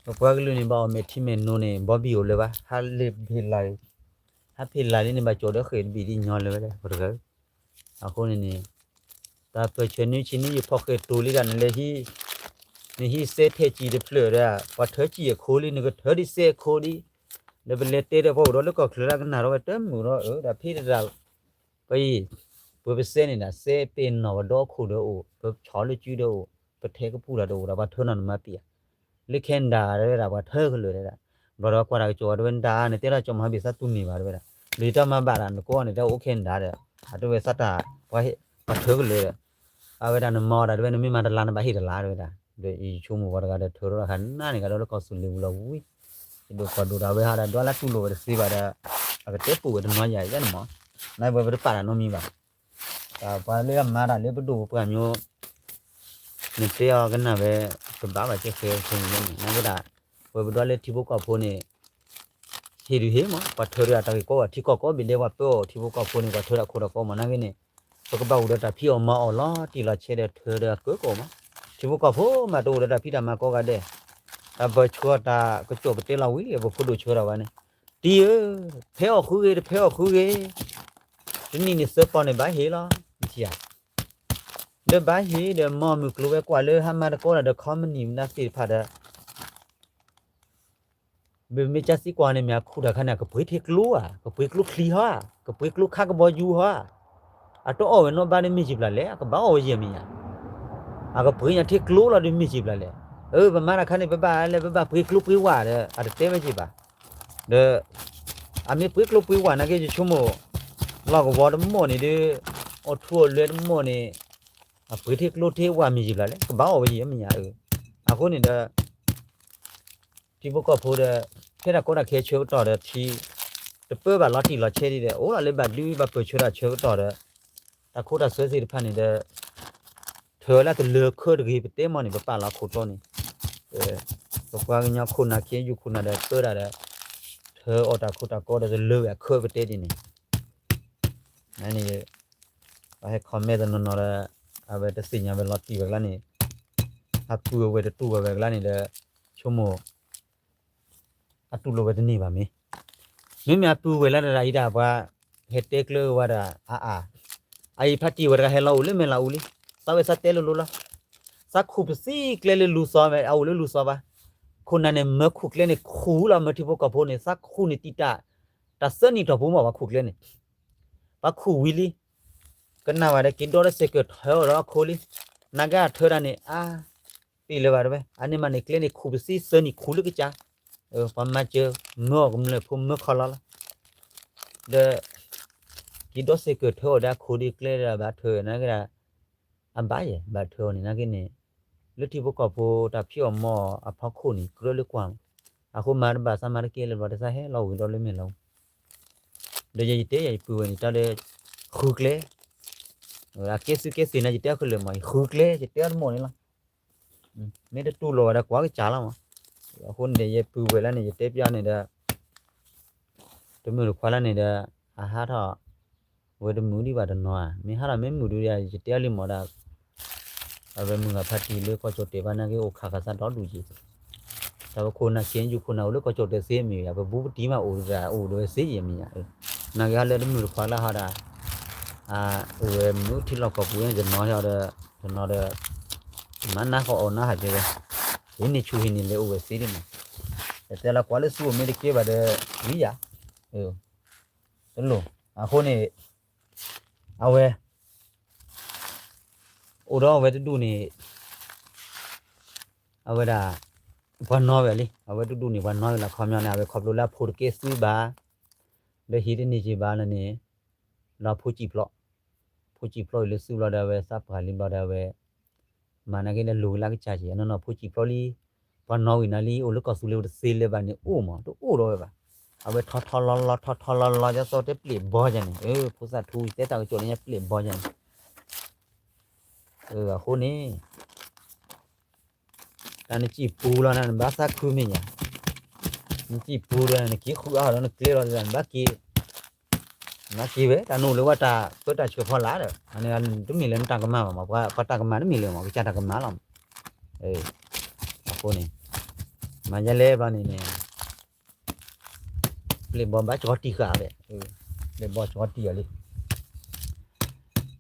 ပပှၤကလုာ်န့ၣ် ဘၣ်အီၣ်မဲာ်ထံမဲာ်နိန့ၣ် ဘီဘံၣ်အိၣ်လၢၤဘၣ် ဟးလ့ၤဖ့ၤလၤ ဟးဖ့ၤလၤလံန့ၣ် ဘၣ်ကၠီၣ်ဒီးဃဲၣ်တဘ့ၣ်ဒ်ညီလၢၤဝဲဒၣ် ပတဂၤ အဃိန့ၣ်န့ၣ် တၢ်ပၢၢ်ဆၢနွံဆံနွံယဖီၣ်ဃဲၢ်တိၤလံဒၣ်နလဲၤဟံး နဟံးစဲထဲစံၣ်တဖျၢၣ်ဒီး ပှၤထၢစံၣ်အခိလံ နကထၢဒ်စဲအခိဒ် ဒီးပလဲၤတဲဒီးပှၤအိၣ်ဒီးလၢကီၢ်ချၢလၢကနၣ်ထီၣ်ဝဲတမုာ်ဒီး အၢ တၢ်ဖံးတရၣ် ပအံၤ ပပစဲန့ၣ်ဒၣ် စဲပ့ၤနီၣ်ပဒီခိၣ်ဒီးအိၣ် ပဆီၣ်လၢစုဒီးအိၣ် ပထဲကပူၤတၢ်ဒီးအိၣ်ဒီး ပှၤထၢနီၢ်နမၤပံာ်ဧါ လၢ Canada တဲဝဲဒၣ် ပှၤထၢကလုာ်တဲဒၣ် ဘျီဒီးကွၢ်တၢ်ကစီၣ်ဝဲ တဝဲဒၣ်နတဲဒၣ်ကၠီၣ်မၤဟးဘ့ၣ်သးတူၢ်န့ၢ်ဘၣ်တဲဝဲဒၣ် လၢတၢ်မၤဘၣ်ဒၣ်နကိးန့ၣ် တၢ်အိၣ် Canada ဒီး အတဝဲသးတၢ် ပှၤထၢကလုာ်ဒီး အဝဲဒၣ်နမၤအီၤဒၣ်တဲဝဲ နမ့ၢ်မၤတလါနဘၣ်ဟ့ၣ်တလါတဲဝဲဒၣ် ဒီးယဆိကမိၣ်ပှၤတဂၤဒီးထၢထီၣ်တၢ်ခါနၤန့ၣ် ကဒီးလၢကီၢ်သူလ့ၤပူၤလီၤဝံၤ ယဒိၣ်ကီၢ်ဒိၣ်တၢ်ဝဲဟးဒီးဒွးလၢတူၢ်လိာ်ဝဲတသ့ဘၣ်ဒီး အကတဲပူၤဝဲတနီၤယၤယဲန့ၣ်မး နဝဲပတပာ်တၢ်နီတမံၤဘၣ် ပှၤလၢအမၤတၢ်လၢပဒိၣ်ပပှၢ်မျိုး နတဲအီၤကနၣ်ဝဲ တဘၣ်ဘၣ်ကဲဃဲအီၤန့ၣ် နဝဲဒၣ် ပဝဲပဒွးလၢထံဖိကီၢ်ဖိန့ၣ် ဟ့ၣ်ဒုးဟ့ၣ်မး ပှၤထၢဒၣ်တၢ်ဂ့ၢ်ကီဘၣ်ထံကီၢ်ကိးဘ့ၣ်ဒဲး ပှၤပၢအီၤထံဖိကီၢ်ဖိန့ၣ် ပှၤထၢဒၣ်ခိၣ်ဒၣ်ကီမး နာ်က့န့ၣ် ပကဘၣ်အိၣ်ဒီးတၢ်ဖံးအီၣ်မၤအီၣ်လီၤတံၢ်လီၤဆဲးဒီးထၢဒီးအကၢကီၢ်မး ထံဖိကီၢ်ဖိမးတအိၣ်ဒီးတၢ်ဖံးတၢ်မၤကိးဂၤဒဲး တၢ်ပၢဆှၢတၢ်ကစီၣ်ပတဲလီၤဝံၤလံ ပဖိဒိၣ်ဆှၢတၢ်ဝဲန့ၣ် တံၢ်ဧၢ ဖဲအီၣ်ဃုဂ့ၤ တဖဲအီၣ်ဃုဂ့ၤ တနံၣ်န့ၣ်သၢပီၢ်န့ၣ်ဘၣ်ဟ့ၣ်လီၤ နထံၣ်ဧါ ဒီးဘၣ်ဟ့ၣ်ဒီးမီၢ်မုၢ်ကျိၤဝဲၤကွာ်လၢဟါမါတကိးဒီး company မနုၤသ့ၣ်တဖၣ်ဒီး မ့မ့ၢ်ကစံးကွၢ်န့ၣ် မ့ၢ်အခူၣ်တၢ်ခါန့ၣ် အကပှ့ၤထံကျိဧါ, ကပှ့ၤကျိချံဟီဧါ, ကပှ့ၤကျိခါကဘီယူၤဟီဧါ, အတအီၣ်ဝဲနီတဘျီဒီးမ့ၢ်စံးဘျုးလဲၣ်, အကဘၣ်အီၣ်ဝဲယဲၢ်မ့ၢ်ဧါ, အကပှ့ၤညါထံကျိလီၤဒီးမ့ၢ်စံးဘျုးလဲၣ်, အၢ ပမၤတၢ်ခါန့ၣ် ပဘၣ်လဲၣ် ပဘၣ်ပှ့ၤကျိပှ့ၤဝၣ်ဒီး အတတဲဝဲက့ၤဘၣ်, ဒီး အမ့ၢ်ပှ့ၤကျိပှ့ၤဝၣ်နာ်က့ ယဆိကမိၣ် လီၢ်ကဝီၤတမီၢ်န့ၣ်ဒီး အိၣ်ထူအိၣ်လွဲတမီၢ်န့ၣ် အပှ့ၤထံကျိထံဝၣ်မ့ၢ်စံးဘျုးလဲၣ်, ကဘၣ်အီၣ်ဝဲယဲၢ်မ့ၢ်ဧါ, အဃိန့ၣ်ဒီး ထံဖိကီၢ်ဖိဒီး ဖဲတၢ်ကီတၢ်ခဲဆၢကတီၢ်ဒီးထံ တပၢဘၣ်လီၤတံၢ်လီၤဆဲးဒ်ဒီး အိၣ်လီၤလၢဘၣ်ဒုဘၣ်ပၢၢ်ဆၢတၢ်ဆၢကတီၢ်ဒီး တၢ်ခိတၢ်သွဲသ့ၣ်တဖၣ်န့ၣ်ဒီး ထၢလၢတလၢၤခၢၣ်တဂ့ၤ ပတဲမီၢ်န့ၣ် ပပာ်လီၤခိၣ်ကျိန့ၣ် ပပှၤကညီခိၣ်နၢ် ခ့ယုၢ်ခိၣ်နၢ်ဒီးပၢတၢ်ဒီး ထၢအီၣ်တၢ်ခိတၢ်ကီဒီးတလၢၤဝဲအခၢၣ်ပတဲဒ်န့ၣ် န့ၣ် ပှၤဟဲ comment တနီၤနီၤဒီး အဝဲတသ့ၣ်ညါဝဲလီၤတံၢ်ဝဲကျါန့ၣ် အပုၢ်အဝဲၢ်တတူၢ်ဘၣ်ဝဲကျါန့ၣ်ဒီး ဆိကမိၣ် အတူၢ်လိာ်ဝဲတန့ၢ်ဘၣ်မ့ၢ် မ့မ့ၢ်အပုၢ်ဝဲၢ်လၢတရၣ်အံၤဒၣ်ပှၤ ဟဲတဲကျၢၤဝဲဒၣ်အါအါ အအံၤဖါတံၢ်ဝဲတဂၤဟဲလီၤအိၣ်လၢမဲာ်လီၤအူလံ သးဝဲသးတဲလိၤလိၤလီၤ သးခူၣ်ပသံကျဲလၢလူၤသီဝဲ အအိၣ်လၢလူၤသီဘၣ် ခိၣ်နၢ်န့ၣ် မၢခူၣ်ကျဲန့ၣ် ခူၣ်လီၤမၢထံဖိကီၢ်ဖိန့ၣ် သးခူၣ်န့ၣ်တံာ်တာ် တၢ်သၢနံၣ်တီၢ်ပူၤမး ပှၤခူၣ်ကျဲန့ၣ် ပှၤခူၣ်ဝံၤလံ ကနၣ်ဝဲဒီးက့ၤဒီးလၢစဲးကၢၣ်ထၢအီၤဒီးအခိလံ နာ်က့အထၢတၢ်န့ၣ် အါ ပ့ၢ်လၢၤဘၣ်တဝဲ အန့ၣ်မးန့ၣ် ကျဲန့ၣ်ခူၣ်ပစံးစၢၤန့ၣ်ခူၣ်လၢကစၢ်, ပှၤမၤစၢၤမၢအီၤကမျၢၢ်ဖိမၢခီလီၤလီၤ, ဒီး က့ၤဒီးစ့ၢ်ကီးထၢအီၤဒီးအခိၣ်ဒ်ကျဲဒီးဘၣ်ထၢနာ်က့ဒၣ် အဘၣ်ယဲၢ် ဘၣ်ထၢအီၤန့ၣ်နာ်က့န့ၣ် လၢထံဖိကီၢ်ဖိတၢ်ဖံးအီၣ်မၤအီၣ်အဖီခိၣ်န့ၣ် ကြၢးလၢကွၢ်မး, အဃိမၤတဘၣ်သးမၤတကဲလၢၤဘၣ်တသးဟဲလီၤဝံၤဒီးလၢမဲာ်လီၤ, ဒီးယယတဲယၤယပုၢ်ဝဲၢ်န့ၣ် တၢ်ဒီး ဃုကျဲ အကဲစုကဲသ့ၣ်န့ၣ် ယတဲအီၤခဲလၢာ်မး ယဃုကျဲ ယတဲအီၤတမီၢ်န့ၣ်လီၤ, မ့ၢ်တတူၢ်လိာ်ဝဲဒီးကွၢ်ကစၢ်လီၤမး, အဃိန့ၣ်ဒီးယပုၢ်ဝဲၢ်လၢန့ၣ် ယတဲပျီန့ၣ်ဒီး တမုၢ်တခွါလၢန့ၣ်ဒီး အဟးထီၣ် ဝဲတမုာ်ဒံးဘၣ်တနီၤဧါ, မ့ၢ်ဟးထီၣ်မ့ၢ်မုာ်ဒံး ယတဲအီၤလံမးဒီး အဝဲမုၢ်ဂၤဖါတံၢ်လၢကီၢ်ကၠီၣ်တဲာ်ဘၣ်နာ်က့အိၣ်ခးဃာ်သးဒီဒူၣ်က့ၤ, တၢ်ဝဲခိၣ်နၢ် ခ့ၣ်အ့ၣ်ယူၣ်ခိၣ်နၢ်အိၣ်လၢကီၢ်ကၠီၣ်တဲာ်သ့မ့ၢ်ယါ ပဘူးပတံၢ်မးအိၣ်တဂၤအိၣ်ဒီးဝဲသ့ယဲၢ်မ့ၢ်ယါ, နာ်က့ဟီလၢတမုၢ်တခွါလၢဟီဒီး အိၣ်ဝဲမုၢ်ထံလီၢ်ကီၢ်ပူၤန့ၣ် တနီၤဒီး တနီၤဒီး မၤနၢ်ဃီအီၣ်နၢ်ဟးက့ၤဝဲ, ဟံးန့ၢ်ဆူၣ်ဟံးန့ၢ်လဲၤအိၣ်ဝဲသ့ဒ်မး, တတဲလၢကွၢ်လၢသူအိၣ်မ့ၢ်တကဲဘၣ်ဒီး ဝံယါ, တလိၣ်, အဃိန့ၣ် အဝဲ အိၣ်ဒီးအဝဲတဒူၣ်န့ၣ် အဝဲဒၣ် ပှၤနီၣ်ဝဲလံ, အဝဲတဒူၣ်န့ၣ် ပှၤနီၣ်ဝဲလီၤ ခီပညီန့ၣ် အဝဲခီဖျိလၢအဖိတကဲသုဘၣ်, ဒီးဟံးတန့ၢ်က့ၤဘၣ်လၢန့ၣ်, လၢအဖိစံာ်ဖျီၣ်, ဖိစံာ်ဖျီၣ်အံၤလၢသုဘျီဒီး အဝဲသးပှၢ်လံဘျီဒီး အဝဲ မၤနာ်က့လၢလိၤက့ၤလၢကစၢ်က့ၤ အနီၢ်နီၢ်ဖိစံာ်ဖျီၣ်လံ, ပှၤနီၣ်ဝံၤနၤလံ အိၣ်လၢကီၢ်သူလ့ၤတသ့လၢၤဘၣ်န့ၣ်အိၣ်မး တအိၣ်ဒီးဝဲဘၣ်, အဝဲထီထီလီလီ ထီထီလီလီ ဒ်သိးတဲပျဲၢ်ဘီယါန့ၣ်, ဖိသၣ်ထူ တဲတၢ်ကစီၣ်လၢညါပျဲၢ်ဘီယါန့ၣ်, အဃိန့ၣ် တၢ်နစံၣ်ပူၤလီၤနၤ နဘၣ်သးခုမ့ၢ်ယါ, နစံၣ်ပူၤဒီး နက့ၤဃုအါဒီးနကျဲလီၤဒီး နဘၣ်က့ၤ, နဘၣ်က့ၤဝဲ တၢ်နအိၣ်လၢဝဲတၢ်ပၢတၢ်ဆှၢဖီလာ်ဒီး တမ့ၢ်လၢနတၢ်ကမၣ်ဘၣ်မး ပှၤတၢ်ကမၣ်တမ့ၢ်လၢမး ကစၢ်တၢ်ကမၣ်လီၤမး, အဃိန့ၣ် မၤယါလဲၣ်ဘျီန့ၣ်န့ၣ် ပျဲၢ်ဘီဘၣ်ကၠီတံၢ်ဃာ်ဝဲ, ပျဲၢ်ဘီကၠီတံၢ်အီၤလ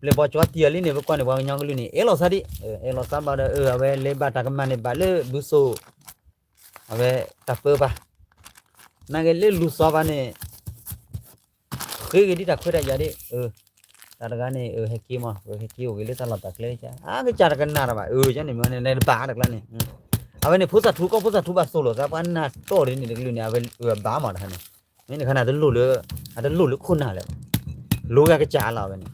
ံ, ပျဲၢ်ဘီကၠီတံၢ်အီၤလံန့ၣ် ပကွၢ်န့ၣ် ပှၤကညီကလုာ်န့ၣ် အဲၣ်လိာ်သးဒံး, အဲၣ်လိာ်သးဘၣ်ဒီး အဝဲလဲၤဘၣ်တၢ်ကမၣ်န့ၣ် ဘၣ်လၢဘုစိၤ, အဝဲတၢ်ပၢပၢ်, နာ်က့လၢလူၤသီဘၣ်န့ၣ် ဃ့က့ၤဒ်တၢ်ခွဲးတၢ်ယာ်ဒ်, တၢ်တဂၤန့ၣ် ဟဲက့ၤမး ဟဲက့ၤအိၣ်က့ၤလၢတၢ်လီၢ်တၢ်ကျဲကါ အကစၢ်တကနၣ်တၢ်ဘၣ်, အၢ ကန့ၣ်မ့ၢ်န့ၣ် တဘၣ်တကျါန့ၣ်, အဝဲန့ၣ် ဖိသၣ်ထူ ကီၢ်ဖိသၣ်ထူဘၣ်သိၣ်လိာ်သး ပှၤနၢ်တီၢ်ဒ်န့ၣ်တကလုာ်န့ၣ် အဝဲဘၣ်မးတခါန့ၣ်, မ့ၢ်တခါန့ၣ် တလိၣ်လၢ, အတလိၣ်လၢခိၣ်နၢ်လၢၤဘၣ်, လိၤဂၤကစၢ်လီၤဝဲန့ၣ်,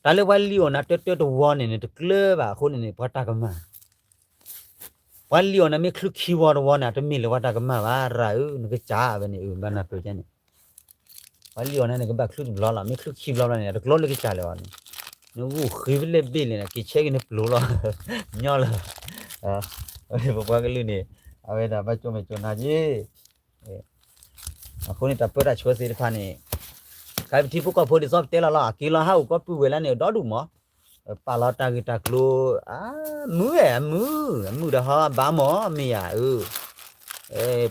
တၢ်လၢပှၤလံၣ်အီၣ်နၤတၢတၢတဝီန့ၣ်န့ၣ် တကျၢၤဘၣ်အဃိန့ၣ်န့ၣ် ပှၤတၢ်ကမၣ် ပှၤလံၣ်အီၣ်နၤမ့ၢ်ချုးခံဝီတဝီန့ၣ် တမ့ၢ်လၢၤပှၤတၢ်ကမၣ်ဘၣ် ရၤဧၢ နကစၢ်ဝဲန့ၣ် ဘၣ်နၢ်ပၢၢ်ကန့ၣ်, ပှၤလံၣ်အီၣ်နၤန့ၣ် ကဘၣ်ချုးတဘျီလီၤ မ့ၢ်ချုးခံဘျီဘျီန့ၣ် တကျီလၢကစၢ်လၢၤဘၣ်န့ၣ်, နဂုာ်ဃ့ဖဲလဲၣ်ဘ့ၣ်လဲၣ်န့ၣ် က့ၤဆဲက့ၤနပျိၤလီၤ, ညီလၢၤ, ပပှၤကလုာ်န့ၣ်, အဝဲဒၣ်ဘၣ်ကၠိမဲာ်ကၠိနါက့ အဃိန့ၣ် တၢ်ပၢတၢ်ဆှၢသ့ၣ်တဖၣ်န့ၣ်, ခါပထံဖိကီၢ်ဖိဒ်သိးပတဲလီၤလီၤ အက့ၤလီၤဟးအိၣ်ကီၢ်ပုၢ်ဝဲၢ်လၢန့ၣ် ဒီဒူၣ်မး, ပာ်လီၤတၢ်ဂ့ၢ်တၢ်ကျိၤ, အမုာ်ဝဲ အမုာ်, အမုာ်ဒီးဟီဘၣ်မး မ့ၢ်ယါ,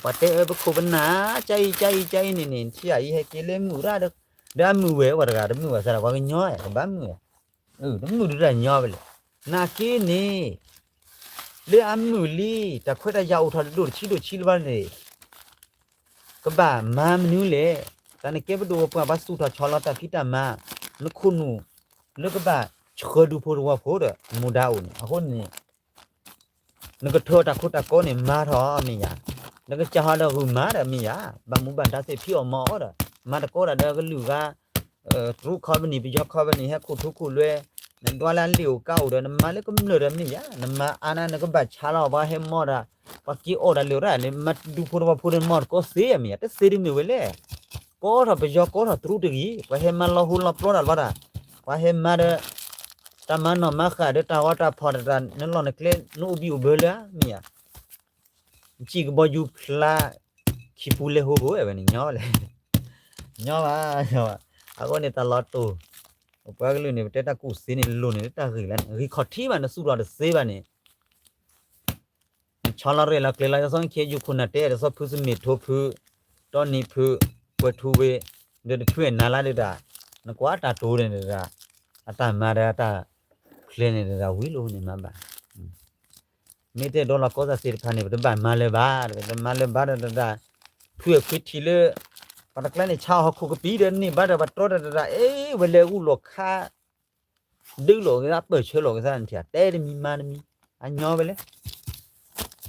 ပှၤတဲအၢပခိၣ်ပနၢ်, ကၢ်အံၤ ကၢ်အံၤ ကၢ်အံၤန့ၣ်န့ၣ် ထံၣ်အံၤဟဲက့ၤလၢမုာ်ရၣ်ဒီး, ဒီးအမုာ်ဝဲ ပှၤတဂၤတမုာ်ဘၣ်သးဒီး ပှၤကညီ ကဘၣ်မုာ်ဝဲ, တမုာ်ဒုးတၢ်ညီဝဲလဲၣ်, နာ်က့န့ၣ် လၢအမုာ်လံ တၢ်ခွဲးတၢ်ယာ်အိၣ်ထီၣ်တဒိၣ်တဆံဒိၣ်ဆံလၢၤဘၣ်န့ၣ်, ကဘၣ်မၤမနုၤလဲၣ်, တၢ်နကဲပဒိၣ်ပပှၢ် ပှၤသူၣ်ထီၣ်ဆီလီၤတၢ်ဖံးတၢ်မၤ, နခိၣ်နူာ် လၢကဘၣ်ဆှၢဒူဖိသဝီဖိဒီး မူဒါအိၣ်န့ၣ် အဃိန့ၣ် နကထၢတၢ်ခိတၢ်ကီန့ၣ် မၤထီၣ်မ့ၢ်ယါ, နကစၢ်ဟီဒီးဂုာ်မၤဒီးမ့ၢ်ယါ, ဘၣ်မူဘၣ်ဒါသ့ၣ်ဖံးအီၣ်မၤအီၣ်ဒီး မၤတကီဒၣ်ဒီးကလုာ်ဂၤ တရူးခီပနံၣ် ပယီၤခီပနံၣ် ဟဲခိၣ်ထူခိၣ်လွဲ, နဒွးလၢအလ့ၣ်အိၣ်ကါအိၣ်ဒီး နမၤလၢကမျၢၢ်ဒီးမ့ၢ်ယါ, နမၤအါနၤ နကဘၣ်ဆါလီၤ ပှၤဟဲမၤဒီး ပှၤက့ၤအီၣ်တၢ်လၢာ်ရၣ်န့ၣ် မၤဒူဖိတဝီဖိန့ၣ် မၤတကီသ့မ့ၢ်ယါ, တသ့ဒ်မ့ၢ်ဝဲလဲၣ်, ကီထီၣ်ပယီၤကီထီၣ်တရူးတဂ့ၤ, ပှၤဟဲမၤလီၤဟိလီၤပျီတၢ်လီၤတၢ်, ပှၤဟဲမၤဒီး တၢ်မၤနီၣ်မၤဃာ်ဒီးတၢ်ဂီၤတၢ်ဖီၣ်တၢ် နလီၢ်နကျဲ နအိၣ်ဘံၣ်အိၣ်ဘၢလၢမ့ၢ်ယါ နစံၣ်ကဘီယူၤဖျါ ခံပူၤလဲၤဟိဘိဝဲန့ၣ် ညီလဲၣ်, ညီဘၣ်, ညီဘၣ်, အဃိန့ၣ်တၢ်လီၤတိၢ်, ပပှၤကလုာ်န့ၣ် ပတဲတၢ်ကူၣ်သ့န့ၣ် လိၣ်န့ၣ်လၢတၢ်ဂ့ၢ်လၢန့ၣ် ဂံၢ်ခီၣ်ထံးဘၣ် နသူၣ်ထီၣ်တသ့ဘၣ်န့ၣ် နဆီလီၤရဲၣ်လီၤကျဲၤလီၤ ဒ်သိးနခ့ယုၢ်ခိၣ်နၢ်တဲ ဒ်သိးဖုစမ့ၣ်ထိဖု တီနံၤဖု ကွဲၤထူဝ့ ဒီးတဖုအဲၣ်နၤလါဒုးတၢ်, နကွၢ်တၢ်တိၢ်န့ၣ်တၢ်, အတၢ်မၤဒီးအတၢ်ဖျဲးန့ၣ်တၢ် ဝံၤလိာ်န့ၣ်မၤဘၣ် မ့ၢ်တဲဒီးလီၤကီသးသ့ၣ်တဖၣ်န့ၣ် ပတဘၣ်မၤလၢၤဘၣ်, ပတမၤလၢၤဘၣ်ဒီးတၢ်, ဖုအဲၣ်ခွံထံၣ်လၢ ပှၤတကျါန့ၣ် ဆါဟီၣ်ခိၣ်ကပံၤဒီးန့ၢ်ဘၣ်ဒီး ပှၤတြီတၢ်တၢ် အဲၣ် ဝဲလဲၤဂူၢ်လိာ်ခါ ဒုးလိာ်က့ၤသး ပၢၢ်ဆၢလိာ်က့ၤသးနထံၣ် တဲတမံၤမၤတမံၤ အညီဝဲလဲၣ်,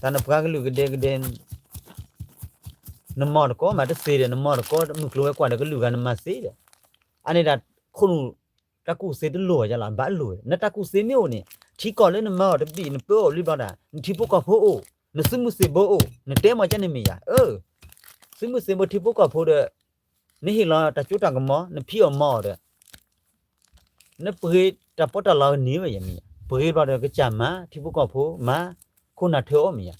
တၢ်နပှၤကလုာ်ကဒဲကဒဲ နမၤတကီမၤတသ့ဒီး နမၤတကီမုၢ်ကျိၤဝဲၤကွာ်ဒီးကလုာ်ဂၤနမၤသ့ဒီး အန့ၣ်ဒၣ်ခိၣ်နူာ် တၢ်ကူၣ်သ့တလိၣ်ဘၣ်ယလီၤ ဘၣ်လိၣ်ဝဲ နတၢ်ကူၣ်သ့မ့ၢ်အိၣ်န့ၣ် ထံကီၢ်လၢနမၤအီၤတဘ့ၣ် နပၢအီၤလံဘျီဒၣ် နထံဖိကီၢ်ဖိအိၣ် နသုးမုၢ်သံၣ်ဘိအိၣ် နတဲမၤကန့ၣ်မ့ၢ်ယၤ သုးမုၢ်သံၣ်ဘိထံဖိကီၢ်ဖိဒီး နဟ့ၣ်လီၤတၢ်စိတၢ်ကမီၤ နဖံးအီၣ်မၤအီၣ်ဒီး နပှ့ၤတၢ်ပီးတၢ်လီကန့ၢ်ဝဲယၤမ့ၢ်ယၤ ပှ့ၤဘျီဒီးကစၢ်မၤ ထံဖိကီၢ်ဖိမၤ ခိၣ်နၢ်ထၢအီၣ်မ့ၢ်ယၤ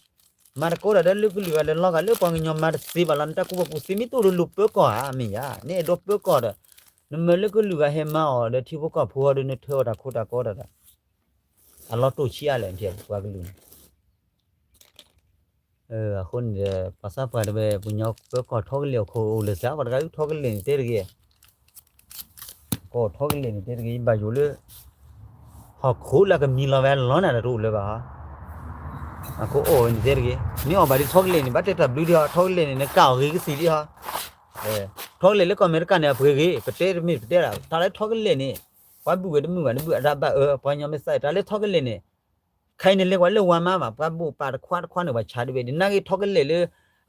မၤတကိးတၢ်ဒီးလၢကလုာ်ဂၤဒီးလီၤဂာ်လၢပှၤကညီမၤတသ့ဘၣ်လီၤ နတၢ်ကူၣ်ဘၣ်ကူၣ်သ့မ့ၢ်တအိၣ်ဒီးလိၣ်ပၢကီၢ်ဧါမ့ၢ်ယၤ နအဲၣ်ဒိးပၢကီၢ်ဒီး နမၢလၢကလုာ်ဂၤဟဲမၤအီၤဒီးထံဖိကီၢ်ဖိဒီး နထၢအီၣ်တၢ်ခိတၢ်ကီတၢ်ဒီး အလီၢ်တိၢ်ဆံးအါလဲၣ် ပှၤကလုာ်န့ၣ် အဃိန့ၣ်ဒီး ပှၤသးပှၢ်တဝဲ ပှၤကညီပၢကီၢ်ထီကလဲာ်ဟီၣ်ခိၣ်အိၣ်လၢၤစ့ၢ် ပှၤတဂၤအုၣ်ထီကလဲာ်န့ၣ်တဲတဂ့ၤ ကီၢ်ထီကလဲာ်န့ၣ်တဲတဂ့ၤ ယဘၣ်ယိၣ်လၢ ဟီၣ်ခိၣ်လၢကမံၤလီၤဝဲလီၤနၤဒီးတအိၣ်လၢၤဘၣ်ဟီ အခိၣ်အိၣ်ဝဲန့ၣ်တဲတဂ့ၤ မ့ၢ်အီၣ်ဘၣ်ဒ်ထီကလဲာ်န့ၣ် ဘၣ်တဲတၢ်ဘျုးဒ်ဟီ ထီကလဲာ်န့ၣ် နကၣ်အီၤဂ့ၤကသံၣ်ဒ်ဟီ ထီကလဲာ်လၢကီၢ်အမဲရကၤန့ၣ် အပှ့ၤဂ့ၤ ပတဲတမ့ၢ်ပတဲဒၣ် တၢ်လၢထီကလဲာ်န့ၣ် ပှၤဘုၣ်ဝဲတမုာ်ဘၣ် တဘၣ်အၢ ပှၤကညီမ့ၢ်သး တၢ်လၢထီကလဲာ်န့ၣ် ခဲအံၤန့ၣ်လဲၤကွၢ်လၢဝၤမါဘၣ် ပှၤဘိၣ်ပာ်တခွါတခွါန့ၣ် ပှၤဆါတဘ့ၣ် ဒ်နာ်က့ထီကလဲာ်လၢ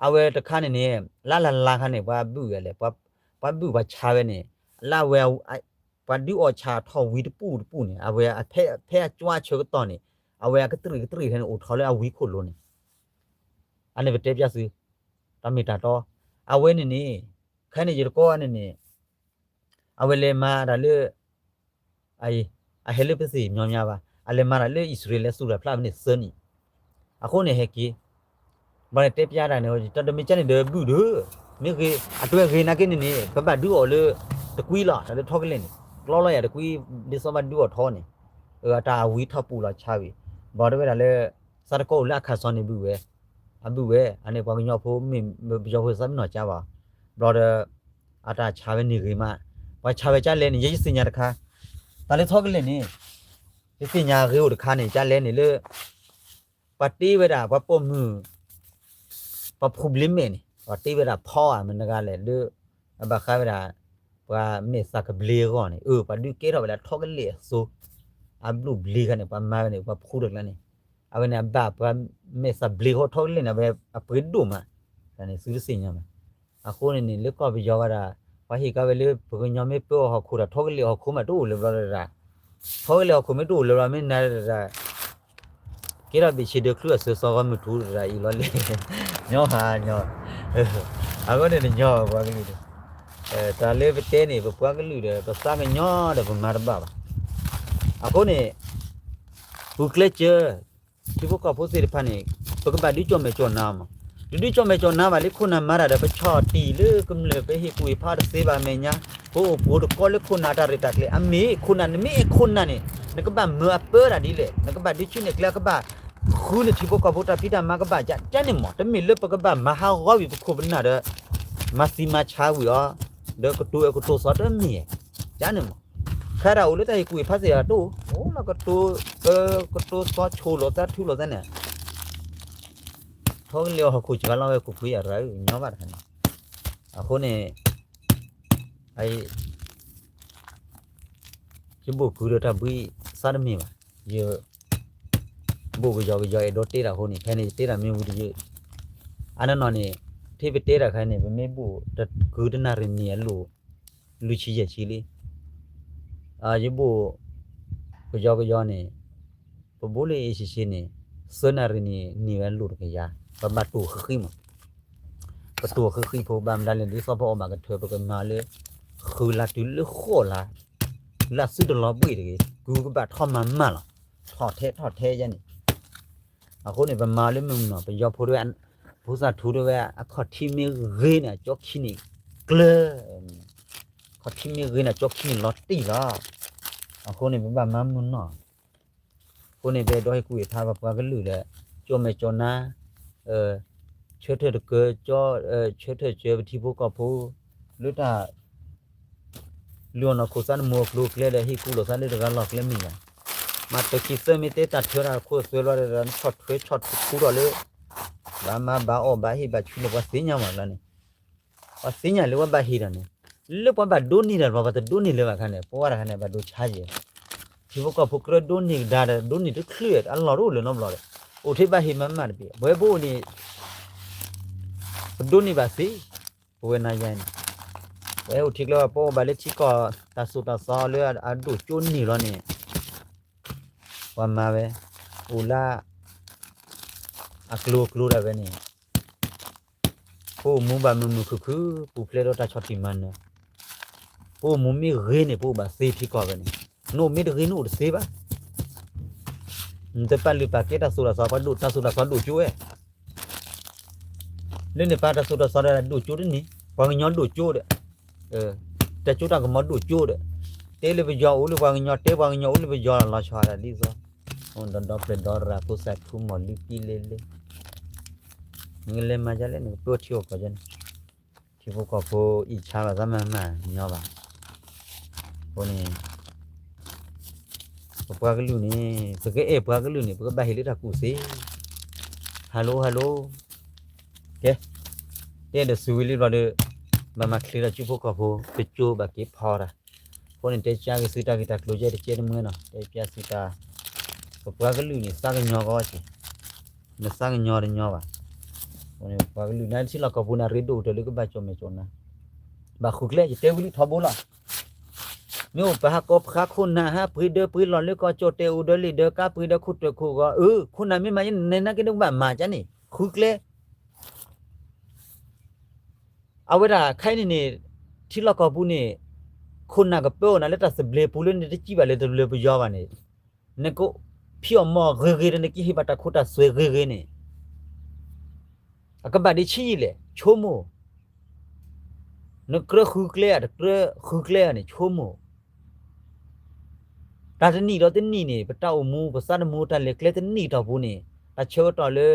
အဝဲတခါန့ၣ်န့ၣ် လၢလၢ်လၢ်ခါန့ၣ် ပှၤဘုၣ်ဝဲလဲၣ် ပှၤဘုၣ်ပှၤဆါဝဲန့ၣ် လၢအဝဲ ပှၤဒုးအီၣ်ဆၣ်ထီၣ်ဝံၤတပူၤတပူၤန့ၣ် အဝဲဖဲအကၠွါဆၢကတီၢ်န့ၣ် အဝဲအကတြံၣ်ကတြံၣ်ထဲန့ၣ် အိၣ်ထီၣ်လၢအဝံခိၣ်လိၤန့ၣ် အန့ၣ်ပတဲပျၢ်သု တၢ်မ့ၢ်တၢ်တီ အဝဲန့ၣ်န့ၣ် ခဲန့ၣ်ယတကိးန့ၣ်န့ၣ် အဝဲလဲၤမၤတၢ်လၢ အဟဲလၢပသ့ၣ်ညီညီဘၣ် အလဲၤမၤတၢ်လၢအံၣ်စရ့လး သူၣ်တၢ်ဖျါဖဲန့ၣ်သၢနံၣ် အဃိန့ၣ်ဟဲက့ၤ ဘၣ်န့ၣ်တဲပျၢ်တၢ်န့ၣ် တၢ်တမ့ၢ်ကဲန့ၣ်ဒီးဘုၣ်ဒီး မ့ၢ်ဂ့ၤ အတဝဲဂ့ၤနာ်က့န့ၣ်န့ၣ် ပဘၣ်ဒုးအီၣ်လၢ တကွံလီၤ တၢ်လၢထီကလဲာ်န့ၣ် ကျီလီၤယၤတကွံ ဒ်သိးဘၣ်ဒုးအီၣ်ထီန့ၣ် အတၢ်အဝံထီၣ်ပူၤလီၤဆါဝံၤ ဘၣ်တဲဝဲဒၣ်လၢ သးတကိးအိၣ်လၢအခၣ်စီၤန့ၣ်ဘုၣ်ဝဲ အဘုၣ်ဝဲ အန့ၣ်ပှၤကညီဖိမ့ၢ်ပယီၤဖိသးမ့ၢ်နီၢ်ကါဘၣ် ဘျီဒီး အတၢ်ဆါဝဲန့ၣ်ဂ့ၤမး ပှၤဆါဝဲကၢ်လဲၣ်န့ၣ် ယဲယသ့ၣ်ညါတခါ တၢ်လၢထီကလဲာ်န့ၣ် ယသ့ၣ်ညါဂ့ၤအိၣ်တခါန့ၣ် ကၢ်လဲၣ်န့ၣ်လၢ ပှၤတ့ဝဲဒၣ် ပှၤပိာ်မုၣ် ပှၤဖိဘျ့မဲာ်န့ၣ် ပှၤတ့ဝဲဒၣ်ဖီဧါ မနုၤဂၤလဲၣ် လၢ အဘၣ်ဃးဝဲဒၣ် ပှၤမဲာ်သၣ်ကဘျ့အဂီၢ်န့ၣ် အၢ ပှၤဒုးကဲထီၣ်ဝဲဒၣ်ထီကလဲာ်အသိ အဘျုးဘျ့ခါန့ၣ် ပှၤမၤဝဲန့ၣ် ပှၤဖှူတကျါန့ၣ် အဝဲန့ၣ် အဘၣ်ပှၤမဲာ်သၣ်ဘျ့ဃီထီကလဲာ်န့ၣ် အဝဲအပှ့ၤဒိၣ်မး တၢ်န့ၣ်သုတသ့ၣ်ညါဘၣ် အဃိန့ၣ်န့ၣ် လၢကီၢ်ပယီၤဝဲဒၣ် ပှၤဟ့ၣ်ကါဝဲလၢ ပှၤကညီမ့ၢ်ပၢအီၤဟီၣ်ခိၣ်ဒီး ထီကလဲာ်ဟီၣ်ခိၣ်မးတအိၣ်လၢၤဘျီဒီး ထီကလဲာ်ဟီၣ်ခိၣ်မ့ၢ်တအိၣ်လၢၤဘျီ မ့ၢ်နၤဒၣ် ကဲထီၣ်ဘ့ၣ်ဆ့ဒၢချုအစၢၤ စီၤဂီၤမုၢ်ထူတရၣ်အံၤလီၤလဲၣ် ညီဟါညီ အဃိန့ၣ်နညီပှၤကလုာ်န့ၣ် တၢ်လၢပတဲန့ၣ် ပပှၤကလုာ်ဒီး ပသးကညီဒီးပမၤတဘၣ်ဘၣ် အဃိန့ၣ် ပူၤကျဲကၢ ထံဖိကီၢ်ဖိသ့ၣ်တဖၣ်န့ၣ် ပကဘၣ်ဒုးကၠီၣ်မဲာ်ကၠီၣ်နါမး တဒုးကၠီၣ်မဲာ်ကၠီၣ်နါဘၣ်လၢခိၣ်နၢ်မၤတၢ်ဒီး ပဆီၣ်တံၢ်လၢကမျၢၢ် ပဟ့ၣ်ကူၣ်ဟ့ၣ်ဖးတသ့ဘၣ်အမဲာ်ညါ ပအိၣ်ဖှိၣ်တကီလၢခိၣ်နၢ်တၢ်ရဲၣ်တၢ်ကျဲၤ အမ့ၢ်ခိၣ်နၢ် နမ့ၢ်အဲၣ်ခိၣ်နၢ်န့ၣ် နကဘၣ်မၢအပၢတၢ်ဒ်လဲၣ် နကဘၣ်ဒုးဆူၣ်န့ၢ်ကျဲ ကဘၣ်ဃုနထံဖိကီၢ်ဖိတၢ်ဖံးတၢ်မၤကဘၣ် ကန့ၣ်မး တမ့ၢ်လၢပကဘၣ်မၤဟးဂီၤဝံၤပခိၣ်ပနၢ်ဒီး မၤသံမၤဆါဝံၤအီၤ ဒီးကတိၤအဲၣ်ကတိၤသီတမ့ၢ် ကန့ၣ်မး ခဲဒၣ်အိၣ်လၢတၢ်ဟ့ၣ်ကူၣ်ဟ့ၣ်ဖးသ့ၣ်တအိၣ် အိၣ်လၢကတိၤ ကတိၤသီဆိၣ်လိာ်သးထူလိာ်သးန့ၣ် ထီကလဲာ်ဟီၣ်ခိၣ်စှၤလီၤဝဲ ခိၣ်ဖှံအရၢ ညီဘၣ်တခါန့ၣ် အဃိန့ၣ် ယဘိၣ်ကုၤဒီးတၢ်ဘှံးသးတမ့ၢ်ဘၣ် ယ ဘိၣ်ကယီကယီအဲၣ်ဒိးတဲတၢ်အဃိန့ၣ် ဖဲန့ၣ်ယတဲတၢ်မ့ၢ်ဝံၤတယုၢ် အနီၢ်နီၢ်န့ၣ် ထဲပတဲတၢ်ခဲအံၤန့ၣ် ပမ့ၢ်ဘိၣ်တကုၤတနၣ်ရံၣ်န့ၣ်အလိၣ် လွံၢ်ဆံယဲၢ်ဆံလံ ယဘိၣ် ကယီကယီန့ၣ် ပဘိၣ်လၢအ့ၣ်ဆံဆံန့ၣ် သၢနၣ်ရံၣ်န့ၣ် န့ၢ်ဝဲလိၣ်တကယၤ ပဘၣ်တိၢ်ဃံဃံမး ပတိၢ်ဃံဃံဖိဘၣ်မတၤလဲၣ် ဒ်သိးပအီၣ်ဘၣ်ကထၢ ပကမၤလၢ ဃုလါတုၤလၢဃိးလါ လၢသုတလီၤဘှံးတဂ့ၤ ကုၤကဘၣ်ထီၣ်မၤမၢ်လီၤ ထီၣ်ထဲထီၣ်ထဲယဲန့ၣ် အဃိန့ၣ် ပမၤလၢမုၢ်မနီၤ ပယီၤဖိတဝဲ ဖိသၣ်ထူတဝဲ အခီၣ်ထံးမ့ၢ်ဂ့ၤန့ၣ် အကၠီခံန့ၣ် ကျၢၤ ခီၣ်ထံးမ့ၢ်ဂ့ၤန့ၣ် အကၠီခံန့ၣ်လီၤတံၢ်လီၤ အဃိန့ၣ် ပဘၣ်မၤမုၢ်နီၤ အဃိန့ၣ် ပအဲၣ်ဒိးဟ့ၣ်ကူၣ်ဟ့ၣ်ဖးပပှၤကလုာ်ဒီး ကၠီၣ်မဲာ်ကၠီၣ်နါ ဆၢထၢၣ်တကၢ ဆၢထၢၣ်စၢၤပထံဖိကီၢ်ဖိ လၢတၢ် လုၢ်အီၣ်နီၢ်ခိသးနမိၢ်အကျိၤအကျဲဒီး ဟ့ၣ်ကူၣ်လိာ်သးလၢတဂၤလီၢ်ကျဲမ့ၢ်ဂ့ၤ မ့ၢ်တခံသၢမ့ၢ်တဲတၢ်ထၢတၢ်ခိၣ်သွဲလီၤဒီး နဆီၣ်ထွဲဆီၣ်ထူထီၣ်လၢ ဘၣ်မၤဘၣ်အီၣ်ဘၣ်ဟ့ၣ်ဘၣ်ဆူၣ်လၢပှၤသ့ၣ်ညါမးလီၤန့ၣ် ပှၤသ့ၣ်ညါလၢပှၤဘၣ်ဟ့ၣ်တၢ်န့ၣ် လၢပှၤဘၣ်ဒိးန့ၢ်တၢ်တဘျီ ပှၤတဒိးန့ၢ်လၢၤဘၣ်ခါန့ၣ် ပဝဲတခါန့ၣ် ဘၣ်ဒိးဆါယဲၢ် ထံဖိကီၢ်ဖိကြၢးဒိးန့ၢ်ကဒါဒီး ဒိးန့ၢ်တချုးအလီၢ်တအိၣ်လၢၤနီတဘျီဒီး အိၣ်ထဲဘၣ်ဟ့ၣ်မၤမၤတဘ့ၣ် ပဝဲပအိၣ်န့ၣ် ပဒိးန့ၢ်ဘၣ်သ့, ပဝဲနၤယၤန့ၣ် ပဝဲအိၣ်ထံကျိ ပအိၣ်ဘၣ်လၢထံကီၢ် တၢ်သိၣ်တၢ်သီလၢအဒိၣ်ကၠိန့ၢ်လီၤန့ၣ် ပှၤမၤဝဲ အိၣ်လၢ အကျိၤအကျိၤဒၣ်ဝဲန့ၣ် ပအိၣ်မူဘၣ်မုာ်မုာ်ခုၣ်ခုၣ် ပူၤဖျဲးဒီးတၢ်ဆီၣ်တံၢ်မၤနၢၤ, ပအိၣ်မူမ့ၢ်ဂ့ၤန့ၣ် ပအိၣ်ဘၣ်သ့ထံကီၢ်ဝဲန့ၣ်, နအိၣ်မ့ၢ်တဂ့ၤ နအိၣ်တသ့ဘၣ်. နတပာ်လုၢ်ပာ်ကဲတၢ်သိၣ်တၢ်သီ ပှၤဒိၣ်တၢ်သိၣ်တၢ်သီဒိၣ်ကၠိဝဲ လၢန့ၣ်ပာ်တၢ်သိၣ်တၢ်သီဒီးဒိၣ်ကၠိတန့ၢ်, ပှၤကညီဒိၣ်ကၠိဒီး, တၢ်စိတၢ်ကမီၤဒိၣ်ကၠိဒီး, တဲလၢပယီၤအိၣ်လၢပှၤကညီ တဲပှၤကညီအိၣ်လၢပယီၤလီၤဆီဒၣ်ဒ်သိး, ဒီဒီပျဲၢ်ဒီရၤဖိသၣ်ထူမီၢ်လံပံလဲလဲ, နကလဲၤမၤဒ်လဲၣ် နကပၢထံအီၣ်ကီၢ်န့ၣ်, ထံဖိကီၢ်ဖိအံၣ်ဆါဘၣ်သးမၤမၤညီဘၣ်, အဃိန့ၣ် ပပှၤကလုာ်န့ၣ် ပကအဲၣ်ပှၤကလုာ်န့ၣ် ပကဘၣ်ဟ့ၣ်လၢတၢ်ကူၣ်သ့, hello hello, ကဲ, တဲဒီးစူၤဝံၤလံဘျီဒီး, ဘၣ်မၤချ့ဒီးကၠိဖိကီၢ်ဖိ တကၠိဘၣ်က့ၤဖီတၢ်, အဃိန့ၣ် တဲကၢက့ၤသုတၢ်ဂ့ၢ်တၢ်ကျိၤကဲတကဲတမှဲနီၤ တဲပျၢ်သုတၢ်, ပပှၤကလုာ်န့ၣ် သးကညီၤကီက့ၤ, နသးကညီၤတညီဘၣ်, ပှၤကလုာ်န့ၣ် ထံလီၢ်ကီၢ်ပူၤန့ၣ်ရ့ဒိၣ်ကတၢၢ်လၢကဘၣ်ကၠီၣ်မဲာ်ကၠီၣ်နါ, ဘၣ်ဃုကျဲ ယတဲဝံၤလံထီဘိလီၤ မ့ၢ်အိၣ်ပဟးကီပဃါခိၣ်နၢ်ဟးပှ့ၤဒၢပှ့ၤလီၢ်လၢကီၢ်ကၠီၣ်တဲာ်အိၣ်ဒီးလံာ်ဒီးကါပှ့ၤဒီးခိၣ်တၢၢ်ခိၣ်ဂီၤ အၢ ခိၣ်နၢ်မ့ၢ်မၤယဲန့ၣ် နက့ဒိၣ်ကဘၣ်မၤကန့ၣ် ဃုကျဲ အဝဲဒၣ်ခဲအံၤန့ၣ်န့ၣ် ထံလီၢ်ကီၢ်ပူၤန့ၣ် ခိၣ်နၢ်ကပၢအိၣ်နၤလၢတၢ်သဘျ့ပူၤလၢနတစံၣ်ဘၣ်လၢတဘျၢပယီၤဘၣ်န့ၣ် နကဖံးအီၣ်မီၢ်ဂ့ၤဂ့ၤဒီးနကဟ့ၣ်ဘၣ်တၢ်ခိတၢ်သွဲဂ့ၤဂ့ၤန့ၣ် အကဘၣ်ဒ်ဆံးယံာ်လဲၣ် ဆိကမိၣ် နကြၢးဃုကျဲဧါ တကြၢးဃုကျဲဧါန့ၣ် ဆိကမိၣ် တၢ်တနံၣ်ဒီးတနံၣ်န့ၣ် ပတၢ်အိၣ်မူ ပသးတမူ တၢ်လဲၤကျဲတနံၣ်တီၢ်ပူၤန့ၣ် တၢ်ဆၢကတီၢ်လၢ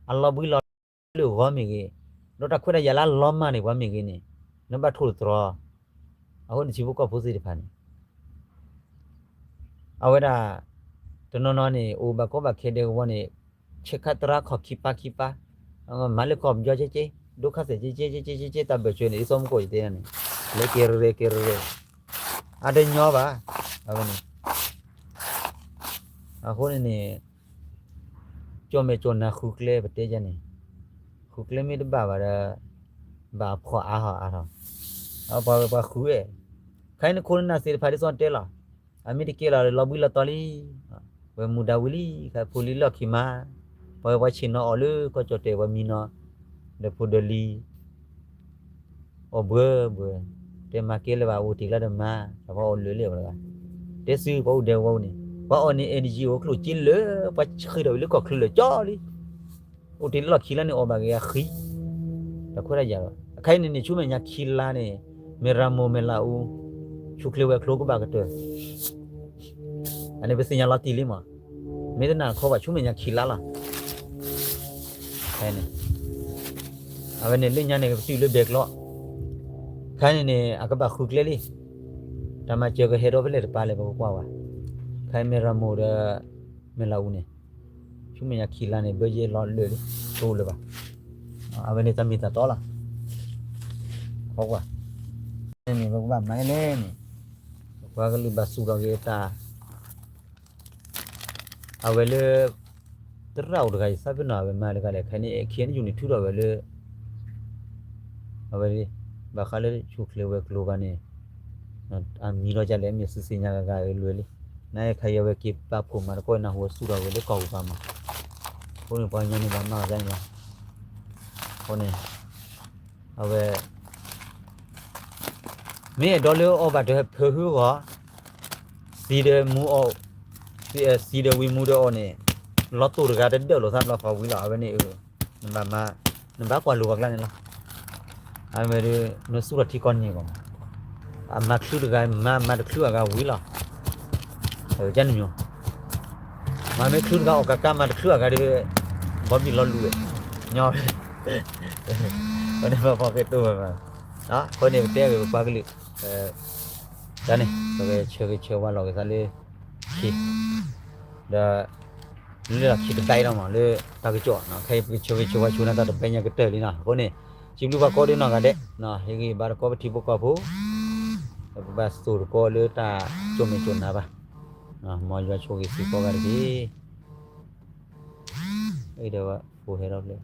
အလီၤဘှံးလီၤတီၤလၢဂီၢ်မ့ၢ်ဂ့ၤ, ဒီးတၢ်ခွဲးတၢ်ယာ်လၢအလီၤမၢ်န့ၣ်ပှၤမ့ၢ်ဂ့ၤန့ၣ် နဘၣ်ထိၣ်သတြီၤ, အဃိန့ၣ်ထံဖိကီၢ်ဖိသ့ၣ်တဖၣ်န့ၣ် အဝဲဒၣ် တနီၤနီၤန့ၣ် အိၣ်ဘၣ်ကီဘၣ်ခဲဒဲကဝီၤန့ၣ် ဆဲးခးသရၣ်ခီၣ်ခံပၢ်ခံပၢ်, မၤလၢကီၢ်ပယီၤကဲကဲ, ဒိခါစဲးကဲကဲ ကဲကဲ ကဲကဲ တၢ်ဘၢၣ်စၢၤန့ၣ် ဒ်သိးမူခိၣ်ယတဲန့ၣ် လဲၤကဲရဲကဲရဲ, အတညီဘၣ်, အဝဲန့ၣ် အဃိန့ၣ်န့ၣ် ကၠီၣ်မဲာ်ကၠီၣ်နါဃုကျဲပတဲယါန့ၣ်, ဃုကျဲမ့ၢ်တဘၣ်ဘၣ်ဒီး ဘၣ်ဖှီၣ်အါဟီၣ်အါထီၣ်, ပှၤဝဲပှၤဃုဝဲ, ခဲအံၤနခိၣ်နနၢ်သ့ၣ်တဖၣ်ဒ်သိးတဲလီၤ, အမ့ၢ်တကဲလီၤလီၤဘှံးလီၤတီၤလံ, ဝဲမူဒါဝံၤလံ, ခဲဖိလံလီၢ်ခံမး, ပှၤဝဲပှၤဆ့ၣ်နီၤအီၤလၢကီၢ်ကၠီၣ်တဲာ်ပှၤမံနီၤ, ဒီးဖိဒီးလံၤ အီၣ်ဘှၢဘှၢ, တဲမၤကဲလၢၤဘၣ် အိၣ်တ့ၢ်လၢဒီးမၤ, ပှၤအီၣ်လၢာ်လၢာ်ဝဲတဂၤ, တဲစုပှၤအိၣ်ဒဲးဝဲန့ၣ်, ပှၤအီၣ်န့ၣ် energy အိၣ်ကျိၣ်စ့လၢာ်, ပှၤဆှံထီၣ်ဝံၤလၢကီၢ်ချၢလၢာ်ကၠီလံ, အိၣ်တ့ၢ်လၢလီၢ်ခံလါန့ၣ် အီၣ်ဘၣ်က့ၤအဃံ, တၢ်ခွဲးတၢ်ယာ်လီၤ, အခါအံၤန့ၣ်န့ၣ် ဆူမဲာ်ညါခံလါန့ၣ်, မဲၢ်ရမိၢ်မဲၢ်လးအူ, ဆူၣ်ချ့ဝဲၤကျိၤကဘၣ်ကတၢၢ် အန့ၣ်ပသ့ၣ်ညါလီၤတံၢ်လံမး, မ့ၢ်တနာ်ခီဘၣ်ဆူမဲာ်ညါခံလါလီၤ, န့ၣ်, အဝဲန့ၣ်လၢညါန့ၣ် ကပတုာ်လၢဘဲကျီ, ခဲအံၤန့ၣ်န့ၣ် အကဘၣ်ဃုကျဲလံ, တၢ်မၤစၢၤကဟဲဒီဖဲလဲၣ်တပၤလဲၣ် ပကကွၢ်ဝဲ, ခဲအံၤမဲၢ်ရမိၢ်ဒီး မဲၢ်လးအူန့ၣ်, ဆူမဲာ်ညါခံလါန့ၣ် ဘၢယဲလီၤလၢာ်လံ, တအိၣ်လၢၤဘၣ်, အဝဲန့ၣ်တၢ်မ့ၢ်တၢ်တီလီၤ, ခီကွၢ်, န့ၣ်န့ၣ် ပကဘၣ်မၤလဲၣ်န့ၣ်, ပှၤကလုာ်ဘၣ်စူးထီၣ်က့ၤတၢ် အဝဲလၢ သရၣ်အိၣ်တဂၤအံၤ သးပ့ၤနီၣ် အဝဲမၤတဂၤလဲၣ် ခဲအံၤန့ၣ် KNU န့ၣ် ထုးထီၣ်ဝဲလၢ အဝဲ ဘၣ်ဃးလၢဆူၣ်ချ့ဝဲၤကျိၤဂၤန့ၣ် အမံၤလီၤဒ်လဲၣ် မ့ၢ်သုသ့ၣ်ညါဂၤဂၤလွဲၢ်လံ, နခါအံၤအဝဲက့ၤပာ်ဖှိၣ်မၤသကိးနၢ်ဟူအသူၣ်ထီၣ်ဝဲလၢကီၢ်ပူၤပၤမး, အဃိန့ၣ် ပှၤကညီန့ၣ်ဘၣ်မၤအီၤဒ်န့ၣ်လီၤ, အဃိန့ၣ် အဝဲ မ့ၢ်အဲၣ်ဒိးလၢအီၣ်ဘၣ်တဖၢဟုဂီၢ်, သံဒီးမူအီၣ်, သံဒီးဝံမူဒီးအီၣ်န့ၣ်, လီၤတိၢ်တဂၤတဒၢၣ်လိာ်သးဘျီဃီဝံၤလီၤ အဝဲန့ၣ်, နဘၣ်မၤ, နဘၣ်ကွၢ်လိာ်ပှၤကျါန့ၣ်လီၤ, အဝဲဒီး နသူၣ်ထီၣ်ထံကီၢ်န့ၣ်ဂီၢ်, အမၤချုးတဂၤမၤ, မၤတချုးအဂၤဝံၤလီၤ, ကန့ၣ်မ့ၢ် မၤမ့ၢ်ချုးတဂၤအီၣ်ကးကး မၤတချုးအဂၤဒီး ဘီဘံၣ်လီၤလူၤဝဲ, ညီ, အန့ၣ်ပဖီကဲတိၢ်ဝဲ, အဃိန့ၣ် ပတဲဂ့ၤပပှၤကလုာ်, တၢ်န့ၣ် ပကဆၢဂ့ၤဆၢဝါလီၤက့ၤသးလၢ ခံ, ဒီး လၢခံတဘၣ်အံၤလီၤမး လၢတၢ်ကစီၣ်, ခဲအံၤပကဆၢဂ့ၤဆၢဝါဆူနၤတၢ်တဘျီညါကတၢၢ်လံနီၤ, အဃိန့ၣ် စံးဘျုးပှၤကိးဒဲးနီၢ်ဂၤဒဲး, ဟ့ၣ်ဂံၢ်ဘါတကီပထံဖိကီၢ်ဖိ, ပဘၣ်သိၣ်တကီလၢတၢ်ကၠိၣ်မဲာ်ကၠိၣ်နါဘၣ်, မ်ယွၤဆိၣ်ဂ့ၤသုကိးဂၤတက့ၢ်. အဲၣ်ဒိးဝဲ ပဟဲထီၣ်ဖျဲၣ်